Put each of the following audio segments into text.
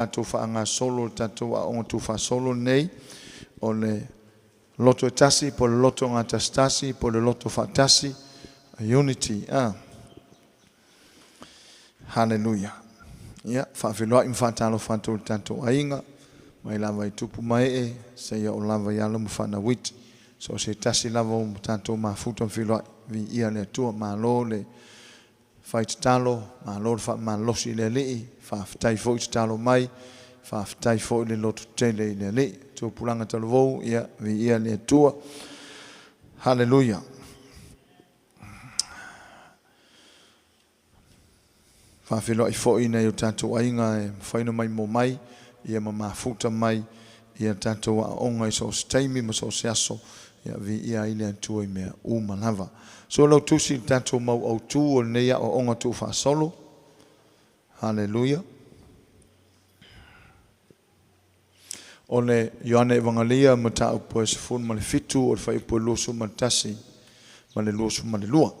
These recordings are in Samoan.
Tatou faagasolo le tatou aoga tuufaasolo lenei o le loto e tasi po o le loto gatasitasi po o le loto faatasi, unity. Haleluia. Ia, faafeiloai ma faatalofa atu i le tatou aiga, mai lava i tupu ma ee, seia oo lava i alo ma fanau iti. So o se tasi lava o tatou mafuta ma feiloai, viia le Atua, malo le fai tatalo, malo le faamalosi i le Alii, faafetai foi tatalo mai, faafetai foi le lototele i le Alii. Tupulaga talavou, ia, viia le Atua. Haleluia. Faafeiloai foi i nai o tatou aiga e mafai ona maimoa mai, ia ma mafuta mai ia tatou aoaoga i so o se taimi ma so o se aso, ia viia ai le Atua i mea uma lava. So lau tusi i le tatou mau autu o lenei aoaoga tuufaasolo. Haleluia. O le Ioane Evagalia mataupu e 17 o le fuaiupu e 21 ma le 22.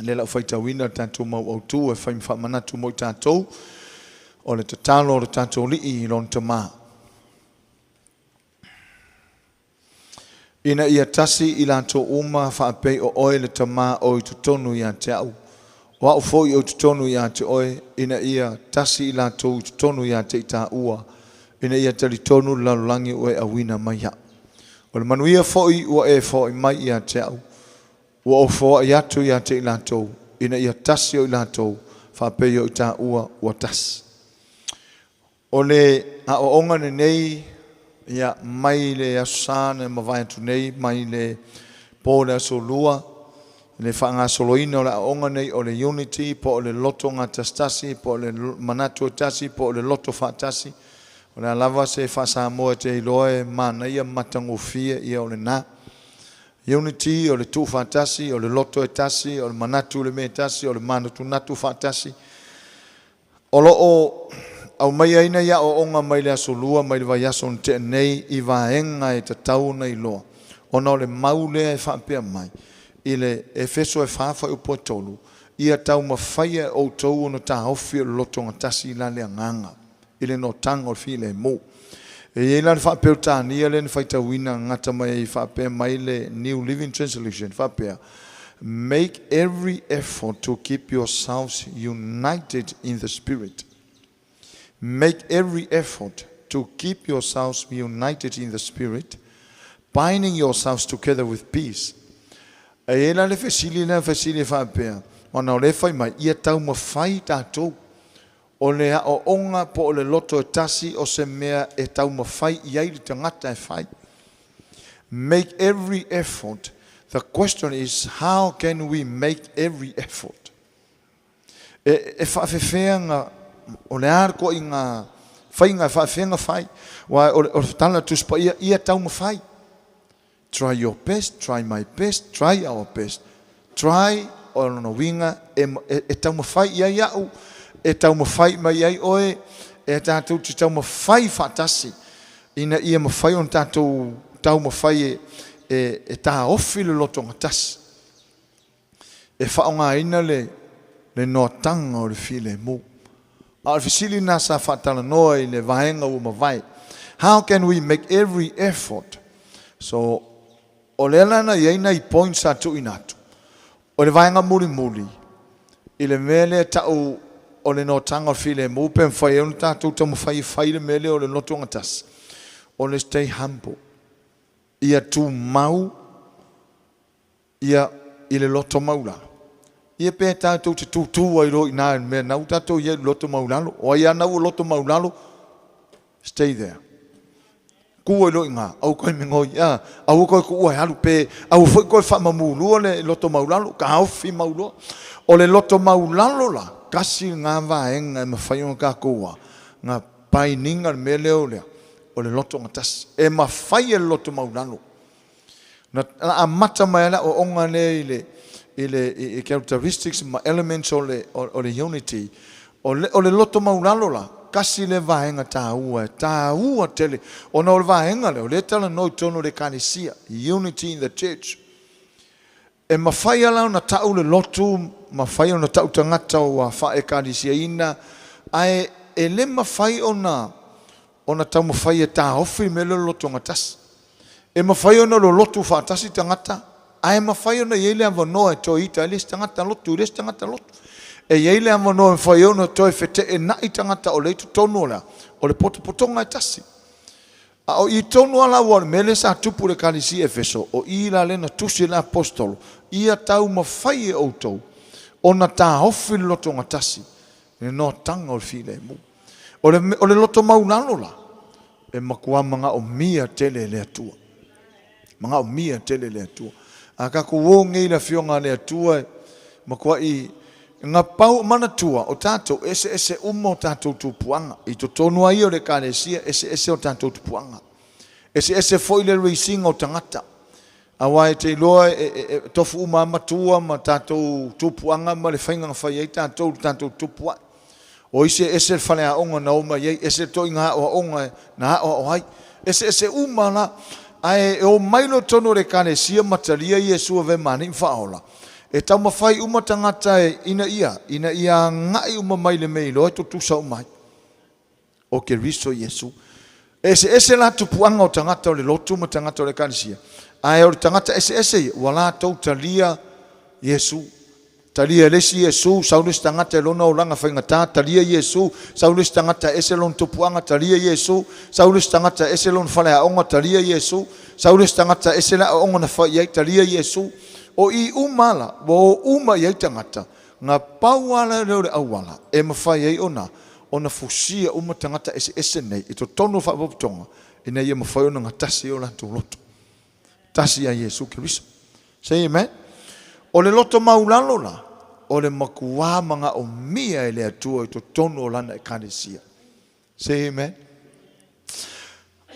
Lea la ua faitauina le tatou mau autu e fai ma faamanatu mo i tatou o le tatalo o le tatou Alii i lona Tama. Ina ia tasi i latou uma faapei o oe le Tama o i totonu ia te au, o au foi o i totonu ia te oe, ina ia tasi i latou i totonu ia te i tāua, ina ia talitonu le lalolagi ua e auina mai iaʻu. O le manuia foi ua e foai mai ia te au, ua ou foai atu ia te i latou, ina ia tasi o i latou, faapei o i tāua ua tasi. O le aoaoga lenei, ia, mai le Aso Sa na mavae atu nei, mai le po o le Aso Lua, le faagasoloina o le aoaoga nei o le unity, po o le loto gatasitasi, po o le manatu e tasi, po o le loto faatasi. O le a lava se faa-Samoa e te iloa e manaia ma matagofie, ia o lena. Unity o le tuufaatasi, o le loto e tasi, o le manatu i le mea e tasi, o le manatunatu faatasi. O lo o aumaia ai nai aoaoga mai le Aso Lua mai le vaiaso na tea nei i vaega e tatau ona iloa, ona o le mau lea e faapea mai i le Efeso e 4 fuaiupu e 3, Ia taumafaia e outou ona taofi o le lotogatasi la le agaga i le notaga o le filemu. E i ai la le faa-Peretania lea na faitauina gata mai ai faapea mai le New Living Translation, faapea, Make every effort to keep yourselves united in the Spirit. Make every effort to keep yourselves united in the Spirit, binding yourselves together with peace. E i ai la le fesili lea, fesili e faapea, ona o lea e fai mai, ia taumafai tatou. O le aoaoga po o le loto e tasi o se mea e taumafai i ai le tagata e fai. Make every effort. The question is, how can we make every effort? E faafefea na, o le a le toaiga faiga e faafefea na fai? Aua o le tala a le Tusi Paia, ia taumafai. Try your best, try my best, try our best. Try, o lona uiga e taumafai i ai au, e taumafai mai ai oe, e tatou te taumafai faatasi ina ia mafai ona tatou taumafai e taofi le lotogatasi, e faaaogaina le noataga o le filemu. A o le fesili lena sa faatalanoa i le vaega ua mavae. How can we make every effort? So, o lea la na i ai nai points sa tuuina atu. O le vaega mulimuli, i le mea lea e tau o le notaga o le filemu, pe mafai ai ona tatou taumafai e fai le mea lea o le lotogatasi, o le stay humble. Ia tumau ia i le loto maulalo. Ia pe tatou te tutu ai loa i ina i le mea na ua tatou i ai i le loto maulalo. O ai lava na ua loto maulalo, stay there. Tu ai loa i ina, aua toe migoi, aua toe tuua e alu, pe aua foi toe faamamulua le loto maulalo, taofi mau loa. O le loto maulalo la, tasi lena vaega e mafai ona tatou na bind ina le mea lea o le, o le lotogatasi. E mafai e le loto maulalo. Na amata mai ai le aoaoga lea i le characteristics ma elements o le unity. O le loto maulalo la, tasi le vaega taua, e taua tele, ona o le vaega lea, o lea talanoa i totonu o le ekalesia, unity in the church. E mafai la ona tau le lotu, mafai ona tau tagata ua faekalesiaina, ae e le mafai ona ona taumafai e taofi le mea lea o le lotogatasi. E mafai ona lolotu faatasi tagata, ae mafai ona i ai le avanoa e toe ita ai le isi tagata lotu i le isi tagata lotu. E i ai le avanoa e mafai ai ona toe feteenai tagata o lea e i totonu o le a? O le potopotoga e tasi. A o i tonu lava la aua o le mea lea sa tupu i le Ekalesia i Efeso, o i la lea na tusi ai le Aposetolo, ia taumafai e outou ona taofi le lotogatasi i le noataga o le filemu. O le loto maualalo la, e matua manaomia tele e le Atua. Manaomia tele e le Atua. A tatou o nei i le Afioga a le Atua, e matuai... Na pau, manatua, o tatou, e eseese uma o tatou tupuaga. I totonu lava ia o le Ekalesia, e eseese o tatou tupuaga. E eseese foi le raise ina o tagata. Aua e te iloa e tofu uma lava matua ma tatou tupuaga ma le faiga na fai ai tatou i le tatou tupu ae. O isi e ese le faleaoga na omai ai, ese le ituaiga aoaoga na aoao ai. E eseese uma la. Ae e omai loa i totonu o le Ekalesia ma talia Iesu e avea ma Alii ma Faaola, e taumafai uma tagata ina ia, ina ia agai uma mai i le mea e iloa e tutusa uma ai. O Keriso Iesu. E eseese la tupuaga o tagata o le lotu ma tagata o le Ekalesia, ae o le tagata eseese ia, ua latou talia Iesu. Talia e le isi Iesu, sau le isi tagata i lona olaga faigata, talia Iesu, sau le isi tagata e ese lona tupuaga, talia Iesu, sau le isi tagata e ese lona faleaoga, talia Iesu, sau le isi tagata e ese le aoaoga na fai i ai, talia Iesu. O i uma la, ua o uma i ai tagata, Na pau lava lea o le auala e mafai ai ona ona fusia uma tagata eseese nei i totonu o le Faalapotopotoga ina ia mafai ona gatasi ai o latou loto. Tasi ia Iesu Keriso. Say amen. O le loto maulalo la, o le matua manaomia e le Atua i totonu o Lana Ekalesia. Say amen.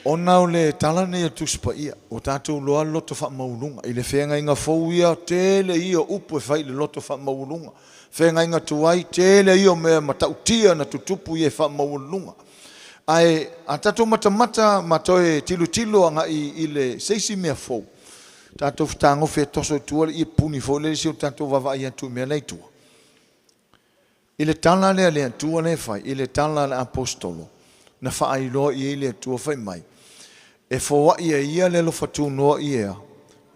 Ona o le tala nei a le Tusi Paia, ua tatou iloa le loto faamaualuluga. I le feagaiga fou ia, tele ia o upu e fai i le loto faamaualuluga. Feagaiga tuai, tele ia o mea matautia na tutupu ia e faamaualuluga. Ae a tatou matamata ma toe tilotilo agai i le se isi mea fou, tatou fetagofi e toso i tua le iepuni foi lele se i o tatou vaavaai atu i mea la e i tua. I le tala lea a le Atua lea e fai, i le tala a le Aposetolo, na faailoa i ai le Atua fai mai, E foai e ia le alofa tunoa i ea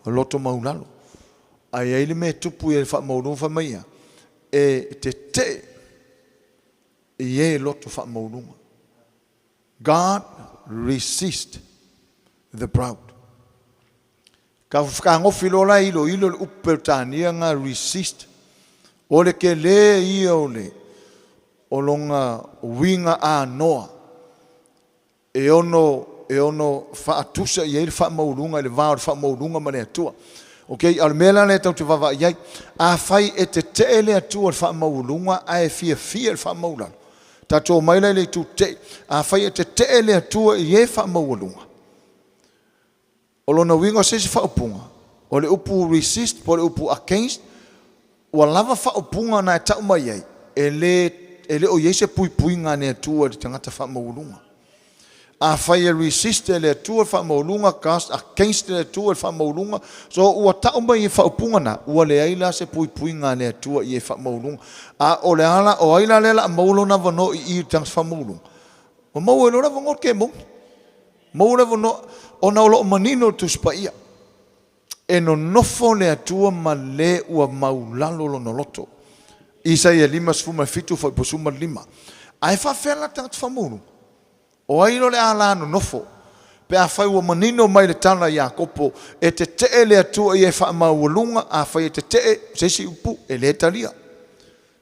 loto maulalo. Ae i ai le mea e tupu i le faamaualuga fai mai ia, e tetee i e loto faamaualuga. God resist the proud. Ka fetagofi loa la e iloilo le upu Peretania na resist, o le tele ia o le o lona uiga anoa e ono e ono faatusa i ai le faamaualuga i le va o le faamaualuga ma le Atua. Ok, a o le mea la lea tatou te vaavaai i ai, afai e tetee le Atua i le faamaualuga ae fiafia i le faamaualalo, tatou omai la i le itu tetee. Afai e tetee le Atua i e faamaualuga, O lona uiga o se isi faaupuga, o le upu resist po o le upu against, ua lava faaupuga na e tau mai ai, e le, e le o i ai se puipuiga a le Atua i le tagata faamaualuga. Afai e resist e le Atua le faamaualuga, cast against le Atua le faamaualuga, so ua tau mai i faaupuga na, ua leai la se puipuiga a le Atua i e faamaualuga. A o le a la, o ai la lea o le a maua lona avanoa i i i le tagata faamaualuga? Ua maua ai loa le avanoa le kemoni. Maua le avanoa, ona o lo o manino le Tusi Paia, e nonofo le Atua ma le ua maulalo lona loto. Isaia 57 fuaiupu 15. Ae faafefea la tagata faamaualuga? O ai lo le a la nonofo? Pe afai ua manino mai le tala a Iakopo, e tetee le Atua ia e faamaualuga, afai e tetee, se isi upu, e le talia.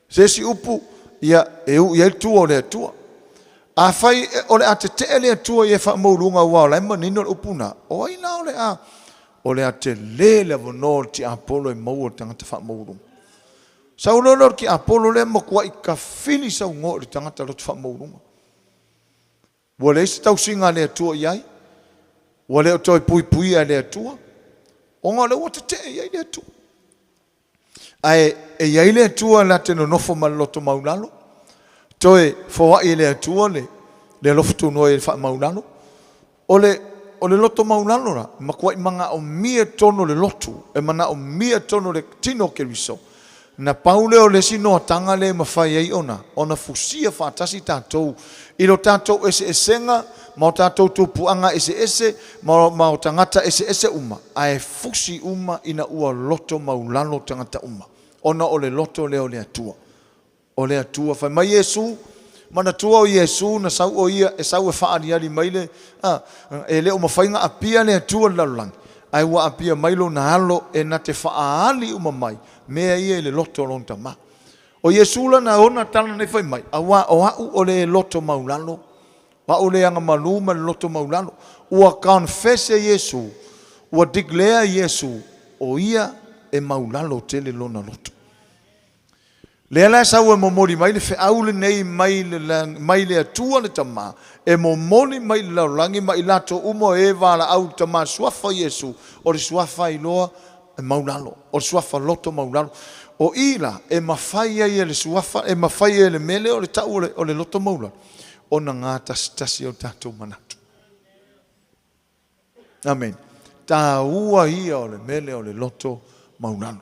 Se isi upu, ia, e uu i ai le tua o le Atua. Afai o le a tetee le Atua i e faamaualuga aua o la e manino le upu lena, o ai la o le a, o le a tele le avanoa o le tiapolo e maua e le tagata faamaualuga. Sau loa lea o le tiapolo lea matuai tafili saunoa i le tagata loto faamaualuga. Ua leai se tausiga a le Atua i ai, ua le o toe puipuia e le Atua, ona o lea ua tetee i ai le Atua. Ae e i ai le Atua la te nonofo ma le loto maulalo, toe foai e le Atua le, le alofa tunoa i le faamaulalo. O le, o le loto maulalo la, matuai manaomia tonu le lotu, e manaomia tonu le tino o Keriso. Na pau lea o le isi noataga lea e mafai ai ona ona fusia faatasi tatou i lo tatou eseesega ma o tatou tupuaga eseese ma ma o tagata eseese uma, ae fusi uma ina ua loto maulalo tagata uma, ona o le loto lea o le Atua. O le Atua. Fai mai Iesu, manatua o Iesu na sau o Ia e sau e faaaliali mai le, a, e le o mafai ona apia le Atua i le lalolagi, ae ua apia mai Lona Alo e na te faaali uma mai mea ia i le loto o Lona Tama. O Iesu la na ona tala nei fai mai, Auā o A'u o le loto maulalo, o A'u le agamalu ma le loto maulalo. Ua confess e Iesu, ua declare Iesu, o Ia e maulalo tele Lona loto. Lea la e sau e momoli mai le feau lenei mai le, mai le Atua le Tama, e momoli mai i le lalolagi ma i latou uma o e valaau i le Tama Suafa o Iesu, o le Suafa iloa e maulalo, o le Suafa loto maulalo. O i la e mafai ai e le Suafa, e mafai ai e le mea lea o le tau o le, o le loto maulalo, ona gatasitasi ai o tatou manatu. Amene. Taua ia o le mea lea o le loto maulalo.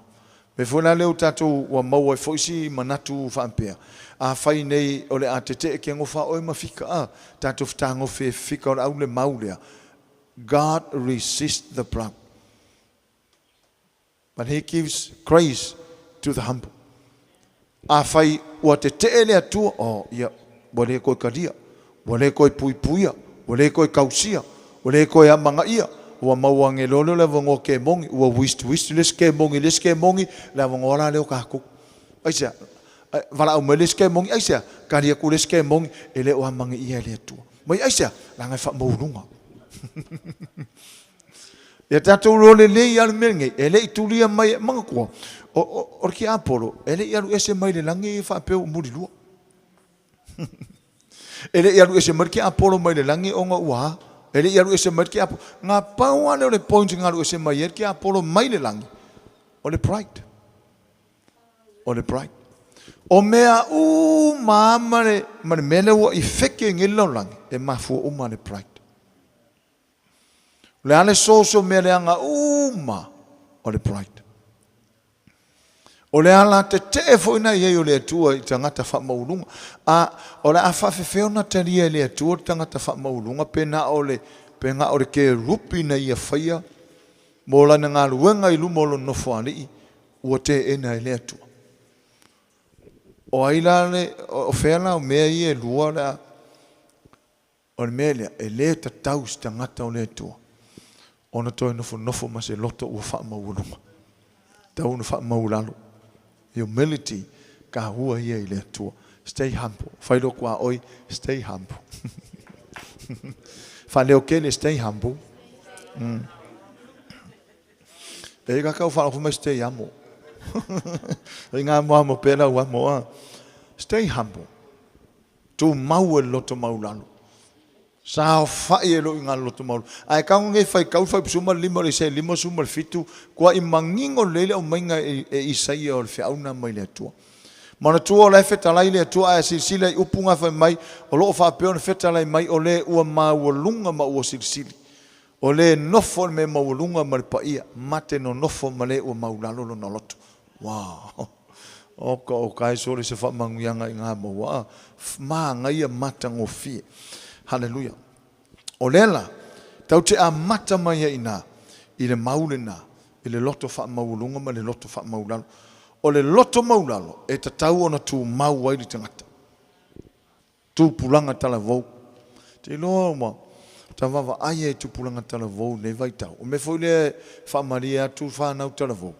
Mea foi la lea ua tatou ua maua ai foi si manatu faapea, afai nei o le a tetee ke gofa oe ma fika a, tatou fetagofe e fika o le au le mau lea, God resist the proud. But he gives grace to the humble. Afai ua tetee le Atua, oh, ia, ua le toe talia, ua le toe puipuia, ua le toe tausia, ua le toe amanaia, ua maua ane loa lea o le avanoa kemogi, ua wist wist le isi kemogi i le isi kemogi, le avanoa la lea o tatou. Aisea? Valaau mai le isi kemogi, aisea? Tali atu le isi kemogi, e le o amanaia e le Atua. Mai aisea? Leaga e faamaualuga. Ia tatou iloa lelei lava le mea lenei, e le i tulia mai, manatua, o, o, o le tiapolo, e le i alu ese mai le lagi e faapea ua mulilua. E le i alu ese mai le tiapolo mai le lagi ona ua a? E le i alu ese mai le tiapolo. Na pau lava lea o le point na alu ese mai ai le tiapolo mai le lagi, o le pride. O le pride. O mea uma lava ma le, ma le mea lea ua ifeke ai nei le lalolagi, e mafua uma le pride. O le a le source o mea leaga uma? O le pride. O le ala tetee foi na i ai o le Atua i tagata faamaualuluga. A, o le a faafefea ona talia e le Atua le tagata faamaualuluga pe na o le, pe na o le kerupi na ia faia mo lana galuega i luma o lona nofoalii ua teena e le Atua. O ai la le, o fea la o mea ia e lua o le a, O le mea lea, e le tatau i se tagata o le Atua ona toe nofonofo ma se loto ua faamaualuga. E tatau ona faamaualalo. Humility, taua ia i le Atua. Stay humble. Fai loa tuaoi, stay humble. Faaleo tele, stay humble. Mm. E ka kau whaofu mai stay amo. I ngā moamo pēlā ua moa. Stay humble. Tumau e le loto maulalo. Saofai e lou i ngā loto maulalo. Ae kau nei whai kau whai pusuma le lima o le Isaia 57, kua i mangingo lelei le aumaiga e Isaia o le feauna mai le Atua. Manatua o la e fetalai le Atua ae silasila i upu nga fai mai, o loo faapea ona fetalai mai o le ua maualuga ma ua silisili. O le nofo i le mea maualuga ma le paia, mate nonofo ma le ua maulalo lona loto. Wow! Oka o kai sole se faamanuiaga i ngā maua a māngaia matagofie. Haleluia. O lea la, tau te amata mai ai inā i le mau lenā, i le loto faamaualuga ma le loto faamaulalo. O le loto maulalo e tatau ona tumau ai le tagata. Tupulaga talavou. Te iloa ua ta vaavaai ai i tupulaga talavou i lenei vaitau. O le mea foi lea e faamalie atu fanau talavou,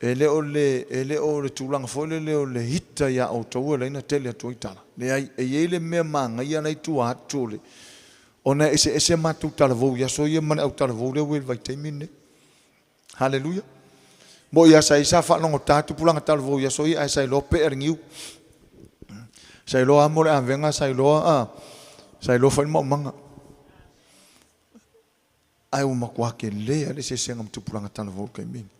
e le o le, e le o le tulaga foi lele o le ita ia outou e laina tele atu ai tala. Leai, e i ai le mea manaia la i tua atu o le, ona e eseese a matou talavou i aso ia ma le au talavou lea ua i le vaitaimi lenei. Haleluia. Mo ia sa isa faalogota tupulaga talavou i aso ia ae sa iloa pea le niu. Sa iloa amo le avega, sa iloa a sa iloa foi le maumaga. Ae ua matua tele lava le eseesega ma tupulaga talavou i le taimi lenei.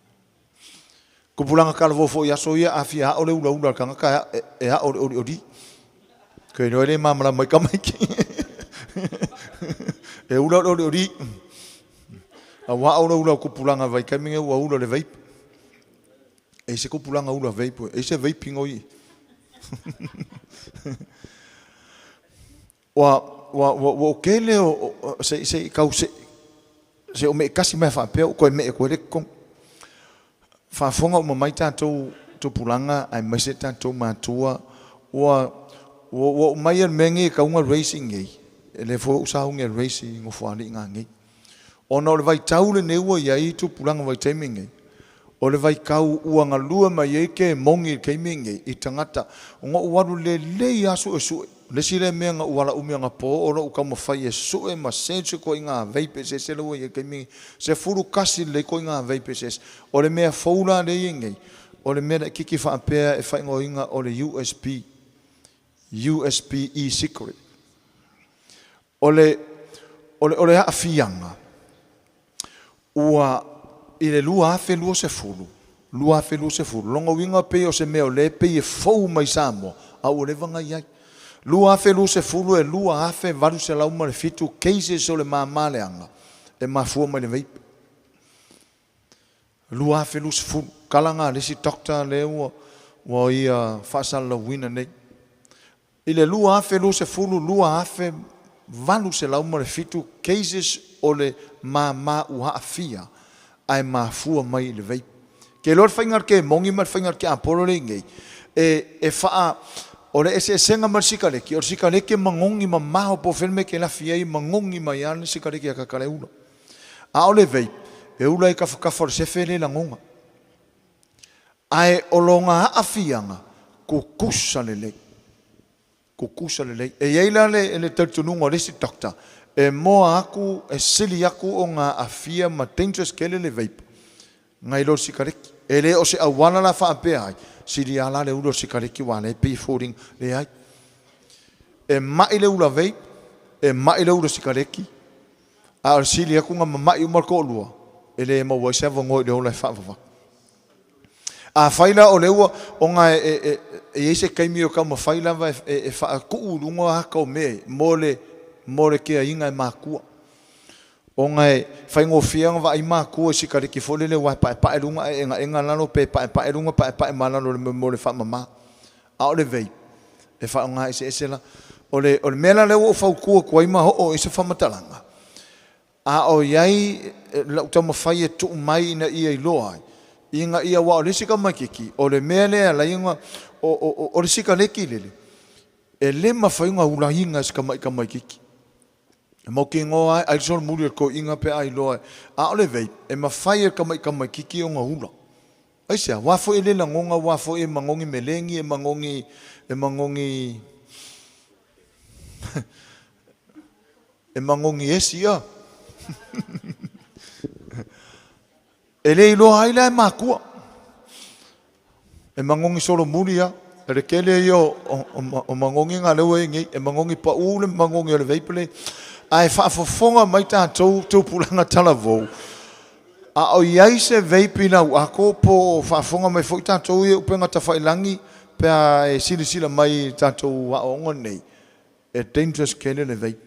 Tupulaga talavou foi i aso ia, a fia ao le ulaula a le tagata e ao i le olioli. Ke iloa e le malamalama ai tamaiti. E ula le olioli. Aua o le ula o tupulaga vaitaimi nei ua ula le vape. E i se tupulaga ula vape, e i se vaping o i. Ua ua ua ua tele o se se kau se se o me kasi mai faapea o toe me koe le totonu. Faafofoga uma mai tatou tupulaga aemaise tatou matua ua ua ua oo mai le mea lenei e tatau ona raise i inei, e le foi ua ou sauni e raise i Nofoalii nanei. Ona o le vaitau lenei ua i ai tupulaga vaitaimi nei, o le vaitau ua galue mai ai kemoni i le taimi lenei i tagata. Na ou alu lelei lava suesue. O le isi lea mea na ou ala umi anapo o lou taumafai e sue ma search ituaiga vape eseese la ua i ai i le taimi lenei. 11 lelei ituaiga vape eseese. O le mea fou la lea e i ai nei, o le mea laitiiti faapea e faaigoaina o le USB, USB e-cigarette. O le, o le, o le aafiaga, ua i le 2020, 2020, lona uiga pei o se mea o lea e pei e fou mai Samoa, a ua leva ona i ai. 2020 e 2,807 cases o le māmā leaga e mafua mai le vape. 2020, tala na a le isi doctor lea ua, ua ia faasalalauina nei. I le 2020, 2,807 cases o le māmā ua aafia ae mafua mai i le vape. Ke iloa le faiga o le kemoni ma le faiga o le tiapolo lea e i nei, e, e faa, o le eseesega ma le sikaleki, o le sikaleki e magogi mamao po o fea le mea e te lafi ai, e magogi mai lava le sikaleki a ta le ula. A o le vape, e ula i tafatafa o le sefe e le lagona. Ae o lona aafiaga, tutusa lelei. Tutusa lelei. E i ai la le, le talitonuga o le isi doctor, e moa atu, e sili atu ona aafia ma dangerous tele le vape nai lo le sikareti. E le o se auala la faapea ai, sili lava la le ula o le sikareti aua o lea e pei e foliga. Leai. E mai le ula vape, e mai le ula sikareti, a o le sili atu ona mama'i uma le toalua, e le maua ai se avanoa i le ola e faavavau. Afai la o lea ua, ona e i ai se taimi o taumafai lava e faatuu i luga ata o mea ia mo le, mo le keaiga e matua. Ona e faigofie ona vaai matua i sikareti foi lele aua e paepae luga ae egaega lalo pe paepae luga paepae ma lalo mo le faamama. A o le vape, e faaaoga eseese la. O le, o le mea la lea ua ou fautua atu ai ma oo i ai se faamatalaga, A o i ai lau taumafai e tuu mai ina ia iloa ai, ina ia, aua o le isi tamaitiiti, o le mea lea e ala ai ona, o, o, o le sikaleki lele, e le mafai ona ulaina e se tamai tamaitiiti. E mautinoa lava e ai le solomuli o le toeaina pe a iloa, a o le vape, e mafai e le tamai tamaitiiti ona ula. Aisea? Aua foi e le lagona, aua foi e magogi melegi, e magogi, e magogi, e magogi esi ia. E le iloa ai la e matua. E magogi solomuli lava. O le tele ia o, o, o magogi na lea ua i nei. E magogi paū le magogi o le vape le. Ae faafofoga mai tatou tupulaga talavou, a o i ai se vape i lau ato po o faafofoga mai foi tatou ia i upega tafailagi pe a e silasila mai i tatou aoaoga nei, e dangerous tele le vape.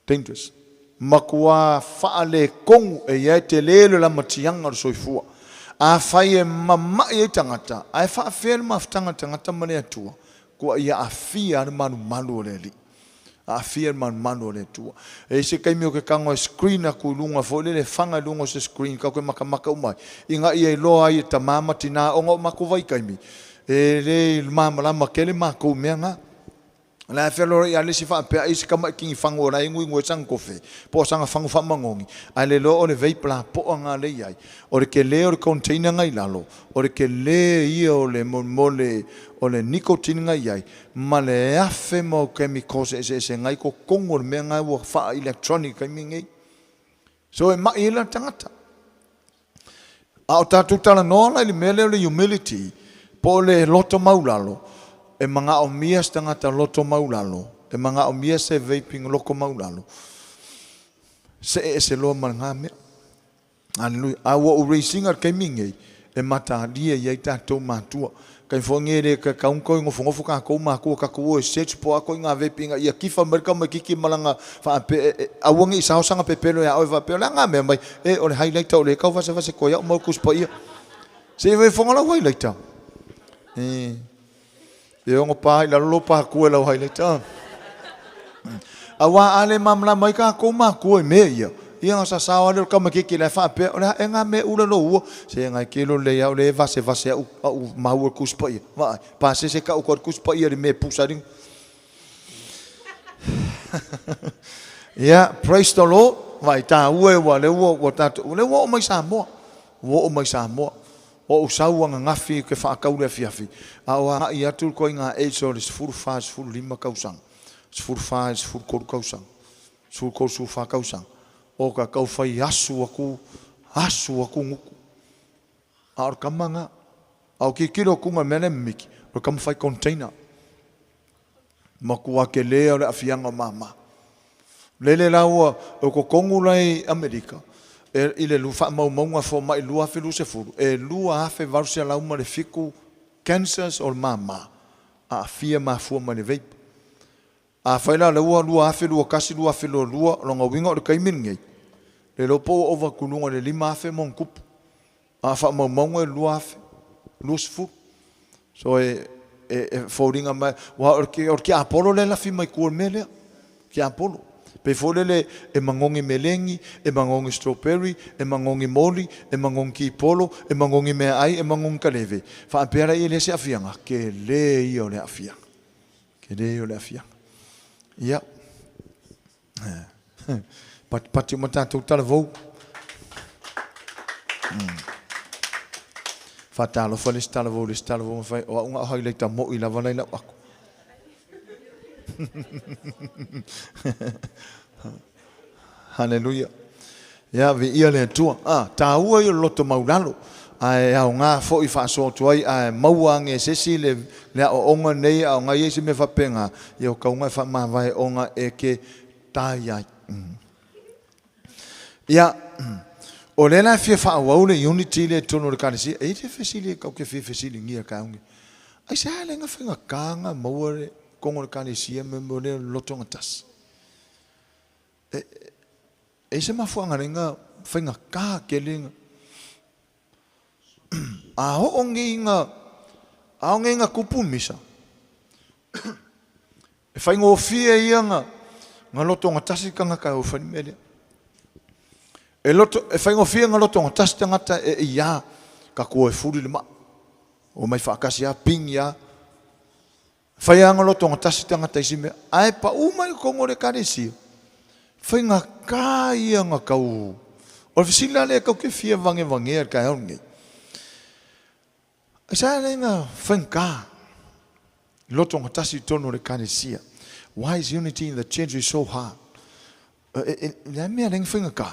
Dangerous. Matua faaletonu e i ai tele le lamatiaga o le soifua. Afai e mamai ai tagata, ae faafefea le mafutaga a le tagata ma le Atua? Kua ia aafia le malumalu o le Alii. Aafia le malumalu o le Atua. E i ai se taimi ou te tago e screen atu i luga foi lele, e faga i luga o se screen tatou te matamata uma ai, ina ia iloa ai e tama ma tina ona o matou vaitaimi, e le malamalama tele matou i mea na. O le a feloai lava le isi faapea ai se tamai kinifagu o la e guigu ai sana tofe, po o sana fagu faamanogi, ae le iloa o le vape lapoa na lea e i ai. O le tele o le container na i lalo, o le tele ia o le mo le o le nicotine na i ai, ma le 1,000 mau chemicals eseese na i totonu o le mea na ua faa-electronic i le taimi lenei. So e mai ai la le tagata. A o tatou talanoa la i le mea lea o le humility, po o le loto maulalo, e manaomia se tagata loto maulalo, e manaomia se vaping loto maulalo, see ese loa ma lena mea. Hallelujah. A ua ou raise ina i le taimi lenei, e mataalia i ai tatou matua. Taimi foi nei e le tatau ona toe nofonofo tatou matua tatou o e search po o a ituaiga vape ina ia kifa mai le tamaititi ma lana faapea e aua ne i sao sana pepelo ia oe faapea o le a na mea mai e o le highlighter o le tau vasevase koe au ma le Tusi Paia. Se i fofoga lau highlighter. E, e ono pa i lalo lo pa kue lau highlighter. Auā a le malamalama ai tatou matua i mea ia, ia na sasao lava lea o le tamaitiiti la e faapea, O le a ea na mea ula lou ua? Se na e kelo lelei lava o lea e vasevase a'u, a'u maua i le Tusi Paia. Vaai, pasese tau atu ai le Tusi Paia i le mea e pusa ai le. Ia, praise the Lord. Vaai, taua e ua lea ua, ua tatou, o lea ua oo mai Samoa. Ua oo mai Samoa. O ou sau ananafi ou te faatau i le afiafi, a o agai atu le ituaiga age o le 14 i le 15 tausaga. 14 i le 13 tausaga, 13, 14 tausaga, o ta tau fai asu atu, asu atu gutu. A o le tama na, a o tilotilo atu i le mea lea e mimiti, o le tama fai container. Matua tele o le aafiaga o mama. Lele la ua, o totonu la i Amerika, e, i le faamaumauga fomai 2020, e 2,807 cancers o le mama, aafia mafua mai le vape. Afai la o lea ua 2021, 2022, o lona uiga o le taimi lenei, le iloa po ua ova atu i luga i le 5,000 ma ona tupu. A o faamaumauga e 2020. So e, e, e foliga mai, aua o le, o le tiapolo lea e lafi mai tua i le mea lea. Tiapolo. Pei foi lele e magogi melegi, e magogi strawberry, e magogi moli, e magogi kipolo, e magogi meaai, e magogi kaleve. Faapea laia e leai se aafiaga, tele ia o le aafiaga. Tele ia o le aafiaga. Ia. Patipati uma tatou talavou. Faatalofa le isi talavou i le isi talavou ma fai, o au na o highlighter moi lava la i lau ato. Haleluia. Ia, viia le Atua. Ah, taua ia o le loto maulalo. Ae aoga foi faasoa atu ai, ae maua age e se isi le, le aoaoga nei, a o na i ai se mea faapena, ia o tauga e faamavae ona e ke tai ai. Mm. Ia, o lea la e fia faaauau le unity lea i totonu o le Ekalesia. E i ai se fesili e kau te fia fesiligia taeao nei? Aisea le na faigata na maua le totonu o le Ekalesia me mea o lea loto gatasi? E, e i ai se mafuaaga le na faigata tele na a oo nei na a oo nei na tupu misa E faigofie ia na, na lotogatasi le tagata e o e fai le mea lea. E, loto, e faigofie na lotogatasi tagata e ia tatou o e fuli le maa. Omai faatasi lava, pigi lava. Fai lava na lotogatasi tagata i isi mea. Ae pau mai i totonu o le Ekalesia, faigata ia na tau... O le fesili la lea e tau te fia vagevagea i le taeao lenei. Aisea lea na faigata lotogatasi i totonu o le Ekalesia? Why is unity in the church is so hard? E, e, le a mea lea na faigata?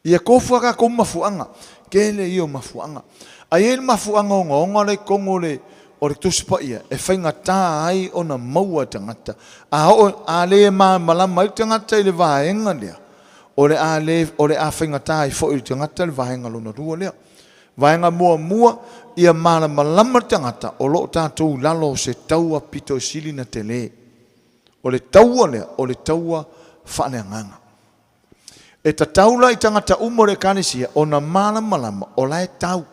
Ia tofu a tatou mafuaaga, tele ia o mafuaaga. Ae i ai le mafuaaga ogaoga la i totonu o le o le Tusi Paia e faigata ai ona maua e tagata. A oo a le malamalama ai le tagata i le vaega lea, o le a le o le a faigata ai foi i le tagata le vaega lona lua lea. Vaega muamua, ia malamalama le tagata o lo o tatou i lalo o se taua pito sili na tele. O le taua lea, o le taua faaleagaga. E tatau la i tagata uma o le Ekalesia ona malamalama o la e tau.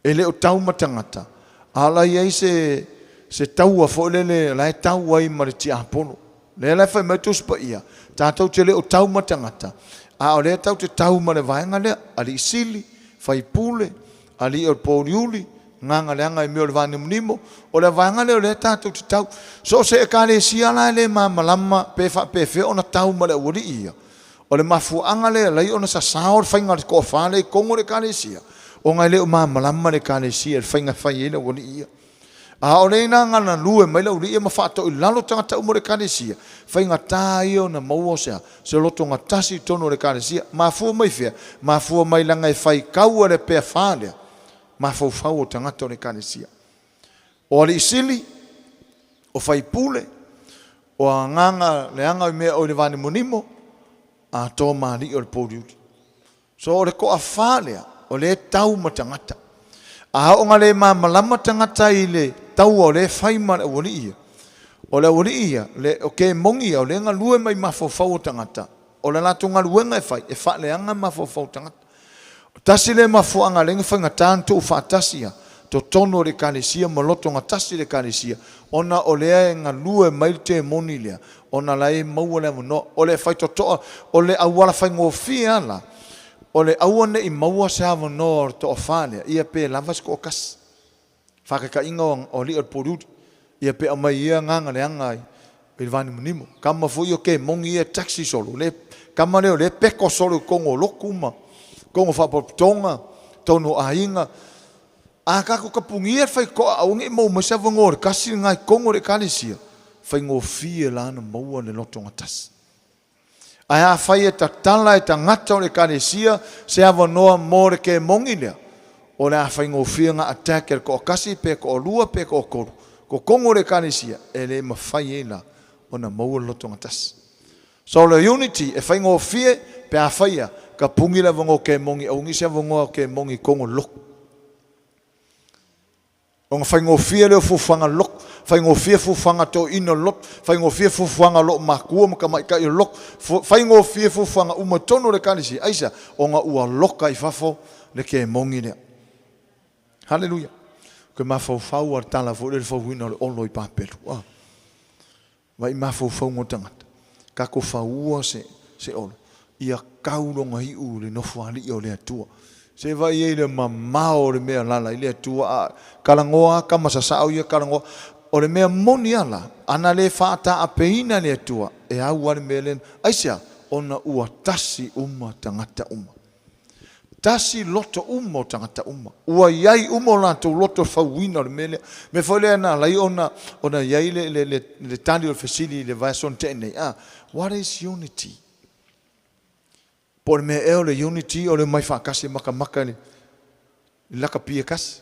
E le o tau ma tagata, a o la e i ai se, se taua foi lele o la e tau ai ma le tiapolo. Lea la e fai mai le Tusi Paia, tatou te le o tau ma tagata, a o lea tatou te tau ma le vaega lea, alii sili, faipule, alii o le pouliuli, gaga leaga i mea o le vanimonimo, o le vaega lea o lea tatou te tau. So o se Ekalesia la e le malamalama pe faapefea ona tau ma le aualii ia, o le mafuaaga lea e alai ona sasao le faiga o le toafa lea i totonu o le Ekalesia, ona e le o malamalama le Ekalesia i le faiga e fai ai le aualii ia. A o lea ina galue mai le aualii ia ma faatoilalo tagata uma o le Ekalesia, faigata ia ona maua o se a? Se lotogatasi i totonu o le Ekalesia. Mafua mai fea? Mafua mai leaga e faitau e le peafa lea mafaufau o tagata o le Ekalesia. O alii sili, o faipule, o agaga leaga i mea o i le vanimonimo, atoa ma alii o le pouliuli. So o le toafa lea, o lea e tau ma tagata. A oo ina le malamalama tagata i le taua o lea e fai ma le aualii ia, o le aualii ia, le, o kemoni ia, o lea e galue mai mafaufau o tagata, o le latou galuega e fai, e faaleaga mafaufau o tagata. Tasi lea mafuaaga lea na faigata ona tuufaatasi ia totonu o le Ekalesia ma lotogatasi le Ekalesia, ona o lea e galue mai le temoni lea, ona la e maua le avanoa. O le faitotoa, o le auala faigofie lava la, o le aua ne i maua se avanoa o le toafa lea, ia pe lava se toatasi. Faataitaiga o alii o le poliuli, ia pe aumai ia agaga leaga i le vanimonimo. Tama foi ia o kemoni ia e taxi solo, le tama lea o lea e peko solo i totonu o lotu ma totonu o faalapotopotoga, totonu o aiga. A tatou tapunia le faitotoa aua ne i maua mai se avanoa o le tasi lena i totonu o le Ekalesia, faigofie la ona maua le lotogatasi. Ae afai e tatala e tagata o le Ekalesia se avanoa mo le kemoni lea, o le a faigofie ona attack e le toatasi pe toalua pe toatolu totonu o le Ekalesia, e le mafai ai la ona maua le lotogatasi. So o le unity e faigofie pe afai e tapuni le avanoa o kemoni, aua nei se avanoa o kemoni i totonu o le lotu. Ona faigofie lea o fuafuaga lotu, faigofie fuafuaga toeaiina o le lotu, faigofie fuafuaga o loomatua ma tamaitai o le lotu, faigofie fuafuaga uma i totonu o le Ekalesia. Aisea? Ona ua loka i fafo le kemoni lea. Haleluia. Ou te mafaufau lava i le tala foi lea i le fauina o le olo i Papelu. Ah. Vaai mafaufauga o tagata, tatou faua se se olo, ia tau lona iu i le nofoalii o le Atua. Se vaai ai i le mamao o le mea lala i le Atua a talanoa a tama sasao ia talanoa. O le mea moni a la, ana le faataapeina le Atua, e au a le mea lea. Aisea? Ona ua tasi uma tagata uma. Tasi loto uma o tagata uma. Ua i ai uma o latou loto i le fauina o le mea lea. Mea foi lea na ala ai ona ona i ai le le le le tali o le fesili i le vaiaso na tea nei, a, What is unity? Po o le mea ea o le unity o le omai faatasi e matamata i le lakapi e tasi?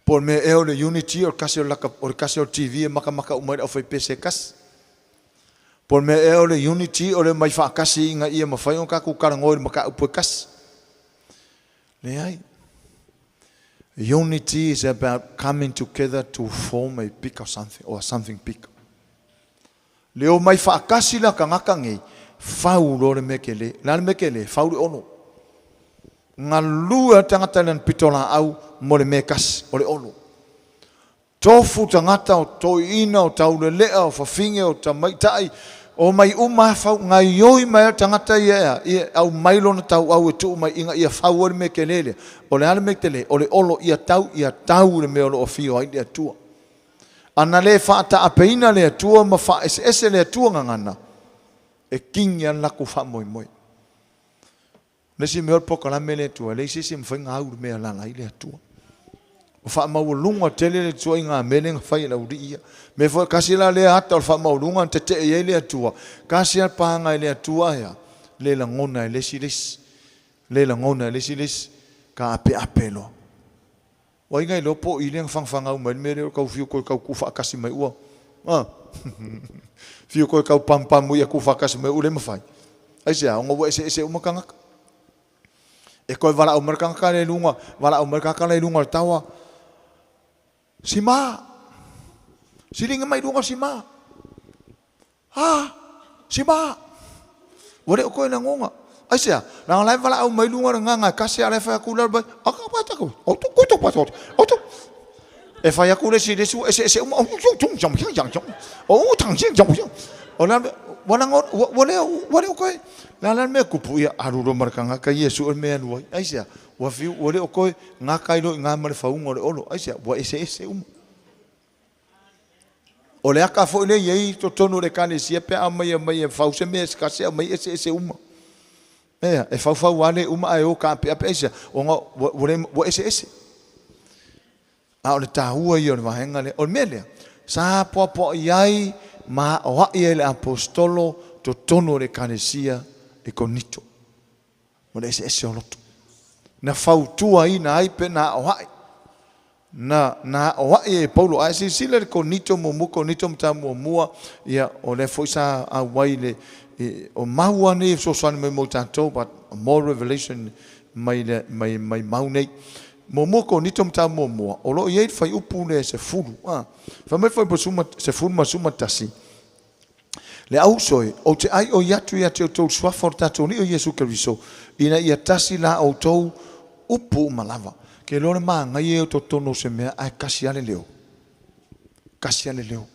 Po o le mea ea o le unity o le tasi o le laka, o le tasi o le TV e matamata uma ai le aufaipese e tasi? Po o le mea ea o le unity o le omai faatasi ina ia mafai ona tatou talanoa i le mataupu e tasi? Leai. Unity is about coming together to form a bigger something or something bigger. Le omai faatasi la tagata nei, fau loa le mea tele. O le a le mea tele? Fau le olo. Galue lava le tagata i lana pitolaau mo le mea e tasi, o le olo. Tofu tagata o toeaiina, o taulelea, o fafine, o tamaitai, omai uma lava fau, gaioi mai lava le tagata ia e a? Ia aumai lona tauau e tuu mai ina ia fau ai le mea tele lea. O le a le mea tele? O le olo ia tau, ia tau le mea o lo o afio ai le Atua. Ana le faataapeina le Atua ma faaeseese le Atua gagana, e kini lava le latou faamoemoe. O le isi mea o le polokalame le Atua, e leai se isi e mafai ona au i le mea e alaala ai le Atua. Ua faamaualuga tele le ituaiga mea lea na fai e le aualii ia. Mea foi, tasi la lea ata o le faamaualuga na tetee i ai le Atua, tasi lava le paga i le Atua ae a? Le lagona e le isi le isi. Le lagona e le isi le isi. Taapeape loa. Ua ai na iloa po o i lea na fagafaga uma ai le mea lea o le tau fiu toe tau tuufaatasi mai ua a fiu toe tau pamupamu ia tuufaatasi mai ua le mafai. Aisea? Ona ua eseese uma tagata. E toe valaau mai le tagata lea i luga, valaau mai le tagata la i luga o le taoa, Sima! Siliga mai luga Sima! A! Sima! Ua le o toe lagona. Aisea? Leaga la e valaau mai luga le gaga e tasi a o la e fai atu lalo mai, E fai atu le isi i le isi ua eseese uma. O le a le mea? Ua lagona, ua le ua le o toe. Le a la le mea e tupu? Ia alu loa ma le tagata ia e sue le mea e alu ai. Aisea? Ua fiu, ua le o toe gata ai loa i ina ma le fauga o le olo. Aisea? Ua eseese uma. O le aka foi lea e i ai i totonu o le Ekalesia pe a aumai aumai e fau se mea e se tasi aumai eseese uma. Ea, e faufau lava le uma ae o taapeape aisea? Ona ua, ua, le, ua eseese. A o le taua ia o le vaega lea. O le mea lea, sa apoapoai ai ma aoai ai le Aposetolo totonu o le Ekalesia i Korinito. O le eseese o loto. Na fautuaina ai pe na aoai. Na, na aoai e Paulo. A e silasila i le Korinito muamua, Korinito Matā muamua, ia, o lea foi sa auai le, o mau lava nei e fesoasoani mai mo i tatou, but more revelation mai, le, mai, mai mau nei. Muamua Korinito Matā muamua, o lo o i ai le fuaiupu lea e 10. A, fai mai le fuaiupu 11, Le au uso e, ou te aioi atu ia te outou i le Suafa o le tatou Alii o Iesu Keriso, ina ia tasi la outou upu uma lava. Ke iloa le manaia ia o totonu o se mea ae kasi lava le leo. Kasi lava le leo.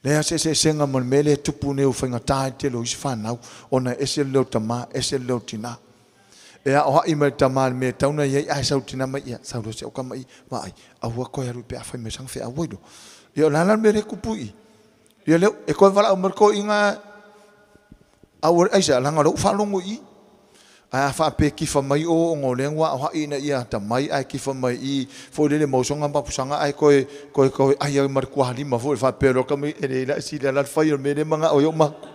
Leai lava se eseesega ma le mea lea e tupu nei ua faigata ai le tele o isi fanau ona e ese le leo o le tama ese le leo o le tina. E aoai mai le tama i le mea e tatau ona i ai ae sau le tina mai ia sau loa si au tama i vaai aua toe alu i pe a fai mai sana feau ai loa. Ia o le a la le mea lea e tupu i i? Ia lea e toe valaau mai le toeaina aua aisea? Leaga o lea ua faalogo i i. Ae a faapea e kifa mai o ona o lea ua aoai ina ia atamai ae kifa mai i i foi lele ma usoga ma papusaga ae toe toe toe ai ai ma le tualima foi faapea loa tamaiti e leai la e sili lava la le fai o le mea lea e manao ai ou matua.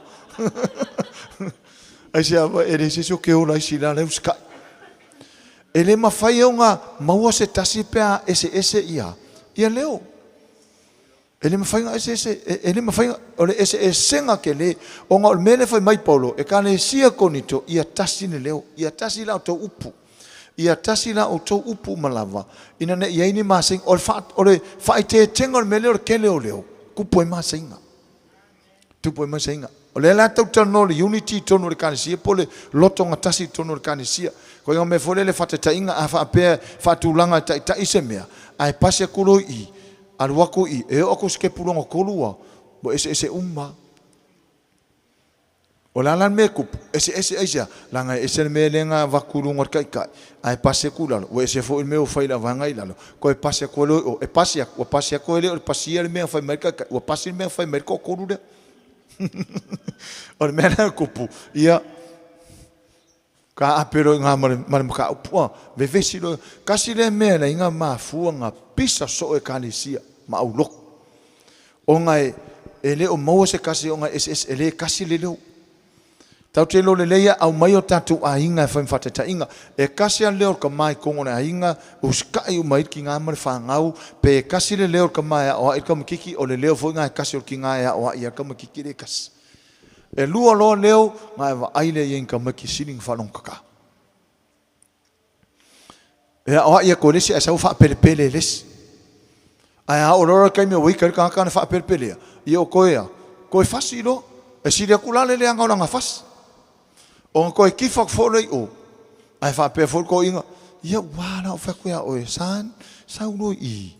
Aisea e leai se isi o te ola ai sila la e usitai. E le mafai ona maua se tasi pe a eseese ia ia leo. E le mafai ona eseese, e le mafai ona, o le eseesega tele, ona o le mea lea e fai mai Paulo, Ekalesia Korinito, ia tasi le leo, ia tasi la outou upu, ia tasi la outou upu uma lava, ina ne i i ai ni maseiga. O le faa, o le faaeteetega o le mea lea o le tele o leo, tupu ai maseiga. Tupu ai maseiga. O lea la tatou te talanoa i le unity i totonu o le Ekalesia po o le lotogatasi i totonu o le Ekalesia. Ituaiga mea foi lele faataitaiga, a faapea e faatulaga e taitai se mea, ae pasi atu loa i i, alu atu i i, e oo atu i le sitepu lona tolu ua eseese uma lava. O le a la le mea e tupu? Eseese aisea? Leaga e ese le mea lea na avatu i luga o le taitai, ae pasi atu i lalo, ua ese foi le mea ua fai i le vaega i lalo, toe pasi atu loa i o, e pasi atu, ua pasi atu e le o le pasia le mea na fai mai ai le taitai, ua pasi le mea na fai mai ai le toatolu lea. O le mea la e tupu, ia, taape loa i ina ma le mataupu, a, vevesi loa. Tasi lea mea e ala ai ona mafua ona pisa soo ekalesia ma aulotu, ona e le o maua se tasi ona e eseese, e le tasi le leo. Tatou te iloa lelei lava, aumai o tatou aiga e fai ma faataitaiga. E tasi lava le leo o le tama i totonu o le aiga, usitai uma ai le tina ma le fanau, pe tasi le leo o le tama e aoai le tamaitiiti, o le leo foi lena e tasi o le tina e aoai ai le tamaitiiti e le tasi. E lua loa leo ona e vaai lea i ai i tamaiti sili ona faalogotata. E aoai atu e le isi ae sau faapelepele e le isi. Ae a oo loa la le taimi ua ita ai le tagata na faapelepelea, ia o toe a? Toe fasi loa. E sili atu la le leaga o lana fasi. Ona toe kifa atu foi lea i o, ae faapea foi le toeaina, ia ua la ou fai atu ia oe, son, sau loa i i.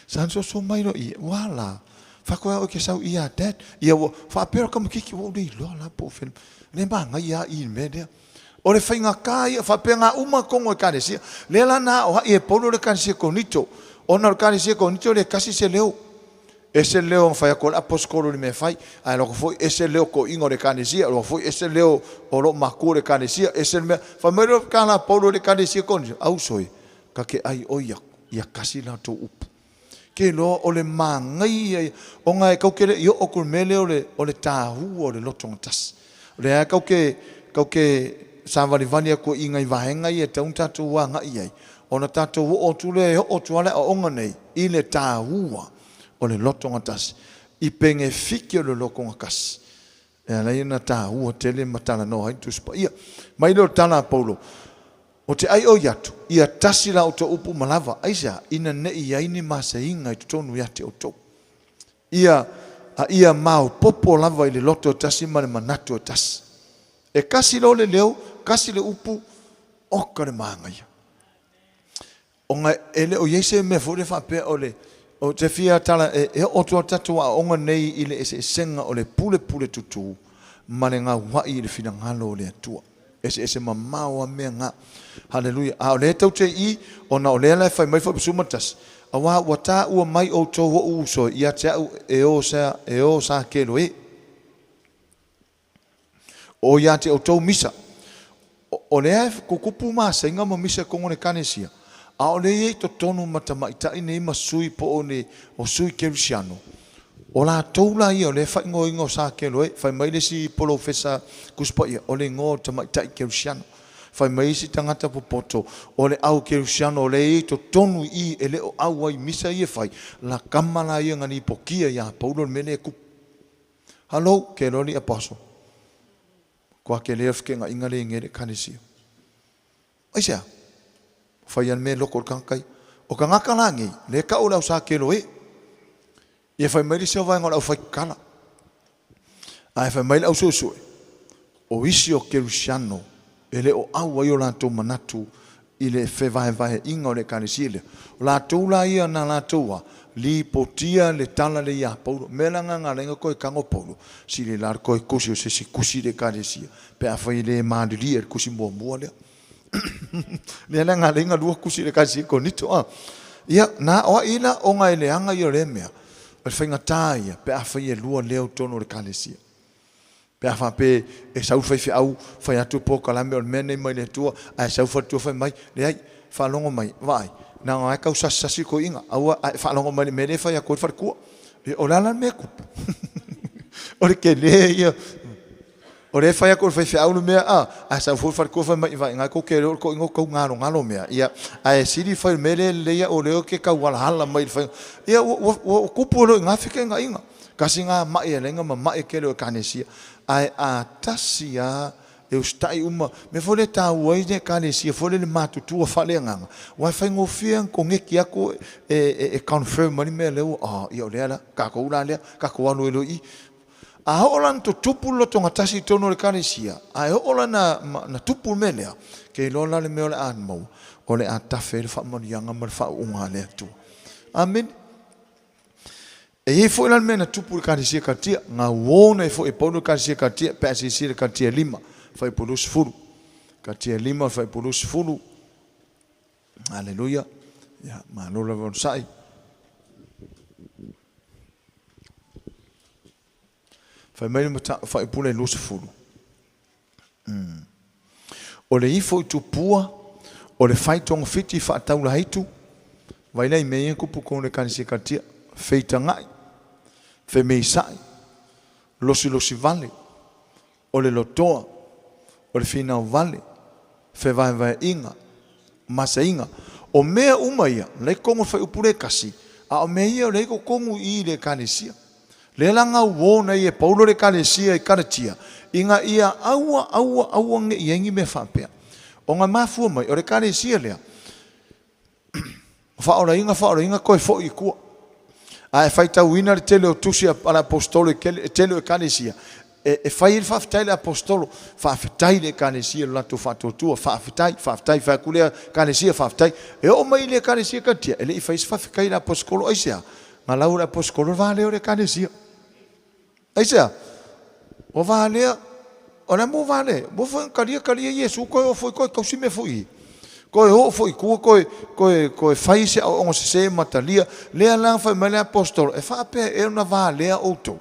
Son, soso mai loa i i. Ua la, fai atu ia oe e te sau i ia dad. Ia ua faapea le tamaitiiti, ua ou le iloa la po o fea le mea. Le manaia lava i i le mea lea. O le faigata ia, faapena uma totonu o Ekalesia. Lea la na aoai e Paulo le Ekalesia Korinito, ona o le Ekalesia Korinito e le tasi se leo. Ese le leo na fai atu ai le aposetolo i le mea e fai, ae alu atu foi ese le leo o toeaiina o le Ekalesia, alu atu foi ese le leo o loo matua o le Ekalesia, ese le mea. Fai mai loa tala a Paulo i le Ekalesia Korinito, Auso e, ta te ai oi aku, ia tasi la outou upu. Ke iloa o le manaia ia, ona e kau te le i oo atu i le mea lea o le, o le tāua o le lotogatasi. O lea lava kau te, kau te savalivali atu i nai vaega ia e tatau ona tatou agai i ai, ona tatou oo atu lea, e oo atu lava le aoaoga nei i le tāua o le lotogatasi, i penefiti o le lotogatasi. E ala ai ona tāua tele ma talanoa ai le Tusi Paia. Mai lea o le tala a Paulo, Ou te aioi atu, ia tasi la outou upu ma lava, aisea? Ina ne i i ai ni maseiga i totonu ia te outou. Ia, a ia maopoopo lava i le loto e tasi ma le manatu e tasi. E kasi loa le leo, kasi le upu, oka le manaia. Ona e le o i ai se mea foi lea faapea o le, ou te fia tala, e oo atu lava le tatou aoaoga nei i le eseesega o le pulepule tutū ma le gaua'i i le finagalo o le Atua. Eseese mamao lava mea na. Haleluia. A o lea tou te i, ona o lea la e fai mai Filipi 11, Auā ua taua mai outou o'u uso ia te a'u e o sa, e o sa kelo e. O ia te outou misa. O lea e tutupu maseiga ma misa i totonu o le Ekalesia, a o lea e i ai totonu ma tamaitai nei ma sui po o ni o sui kerisiano, o latou la ia o lea e faaigoaina o Sa Keloe. Fai mai le isi polofesa Tusi Paia, o le igoa o le tamaitai kerisiano. Fai mai isi tagata popoto, o le au kerisiano o lea e i ai totonu i i e le o auai i misa ia e fai, la tama la ia na lipotia ia Paulo le mea lea e tupu. Hallo, ke loa li apostle. Matua tele o le fekegaʻiga lea i nei le Ekalesia. Aisea? Fai lava le mea e loko i le tagata ia. O tagata la nei, lea e tau o le au sa kelo e. Ia fai mai le isi vaega o le aufaitatala. Ae fai mai le au suesue, o isi o Kerisiano e le o au ai o latou manatu i le fevaevaeaiga o le Ekalesia lea. O latou la ia na latou a lipotia le tala lea ia Paulo. Mea la na na ala ai toe tago Paulo, sili la le toe tusi o se isi tusi i le Ekalesia pe afai e le malilie i le tusi muamua lea. Lea la na ala ai ona lua tusi i le Ekalesia i Korinito. A. Ia, na o ai la ona e leaga ia o lea mea, o le faigata ia pe afai e lua leo i totonu o le Ekalesia. Pe a faapea e sau le faifeau fai atu le polokalame o le mea lenei mai le Atua, ae sau le faletua fai mai, leai, faalogo mai, vaai, na ona e tau sasisasi le toeaina, aua a e faalogo mai i le mea lea e fai atu ai le faletua. Ia, o le a la le mea e tupu? O le tele ia. O lea e fai atu e le faifeau le mea, a, ae sau foi le faletua fai mai, vaai, na tou te iloa o le toeaina o tau galogalo mea, ia, ae sili fai o le mea lea e lelei au o lea ou te taualaala mai i le faiga. Ia, ua tupu ai loa i ina feteenaiga. Tasi lena mai e ala ai ona mamae le tele o Ekalesia. Ae a tasi lava e usitai uma, mea foi lea e taua ai le Ekalesia foi lele matutua faaleagaga, aua e faigofie ona koneti atu e confirm ai le mea lea ua, oh, ia o lea la, tatou la lea, tatou alu ai loa i i. A oo la ina tutupu le lotogatasi i totonu o le Ekalesia, ae oo la ina tupu le mea lea, ke iloa la le mea o le a maua, o le a tafe ai le faamanuiaga ma le faauuga a le Atua. Amene. E i ai foi la le mea na tupu i le Ekalesia Kalatia, na warn ai foi e Paulo le Ekalesia Kalatia pe a silasila i Kalatia 5, fuaiupu 20. Kalatia 5, fuaiupu 20. Aleluia. Ia, malo lava onosai. Fai mai le fuaiupu lea 20. O le ifo i tupua, o le fai togafiti faataulaitu, vai la i mea ia na tupu i totonu o le Ekalesia Kalatia, feitagai, femeisai, losilosi vale, o le lotoa, o le finau vale, fevaevaeaiga, masaiga. O mea uma ia, la i totonu o le fuaiupu lea e tasi, a o mea ia o lea e i totonu i i i le Ekalesia. Lea la na warn ai e Paulo le Ekalesia i Kalatia, ina ia aua, aua, aua ne i i ai ni mea faapea. Ona e mafua mai, o le Ekalesia lea, faaolaina, faaolaina, toe foi i tua. A e faitauina le tele o tusi a le Aposetolo i le tele o Ekalesia, e fai ai le faafetai a le Aposetolo, faafetai i le Ekalesia i lo latou faatuatua, faafetai, faafetai, fai atu lea Ekalesia, faafetai. E oo mai i le Ekalesia Kalatia, e le i faia se faafetai a le Aposetolo, aisea? Na lau e le Aposetolo le va lea o le Ekalesia. Aisea? Ua valea, o le a mo valea? Ua foi na talia talia Iesu toe oo foi toe tausi mea foi i. Toe oo foi i tua toe, toe, toe fai se aoaoga sese ma talia. Lea la na fai mai le Aposetolo, e faapea ea ona valea outou?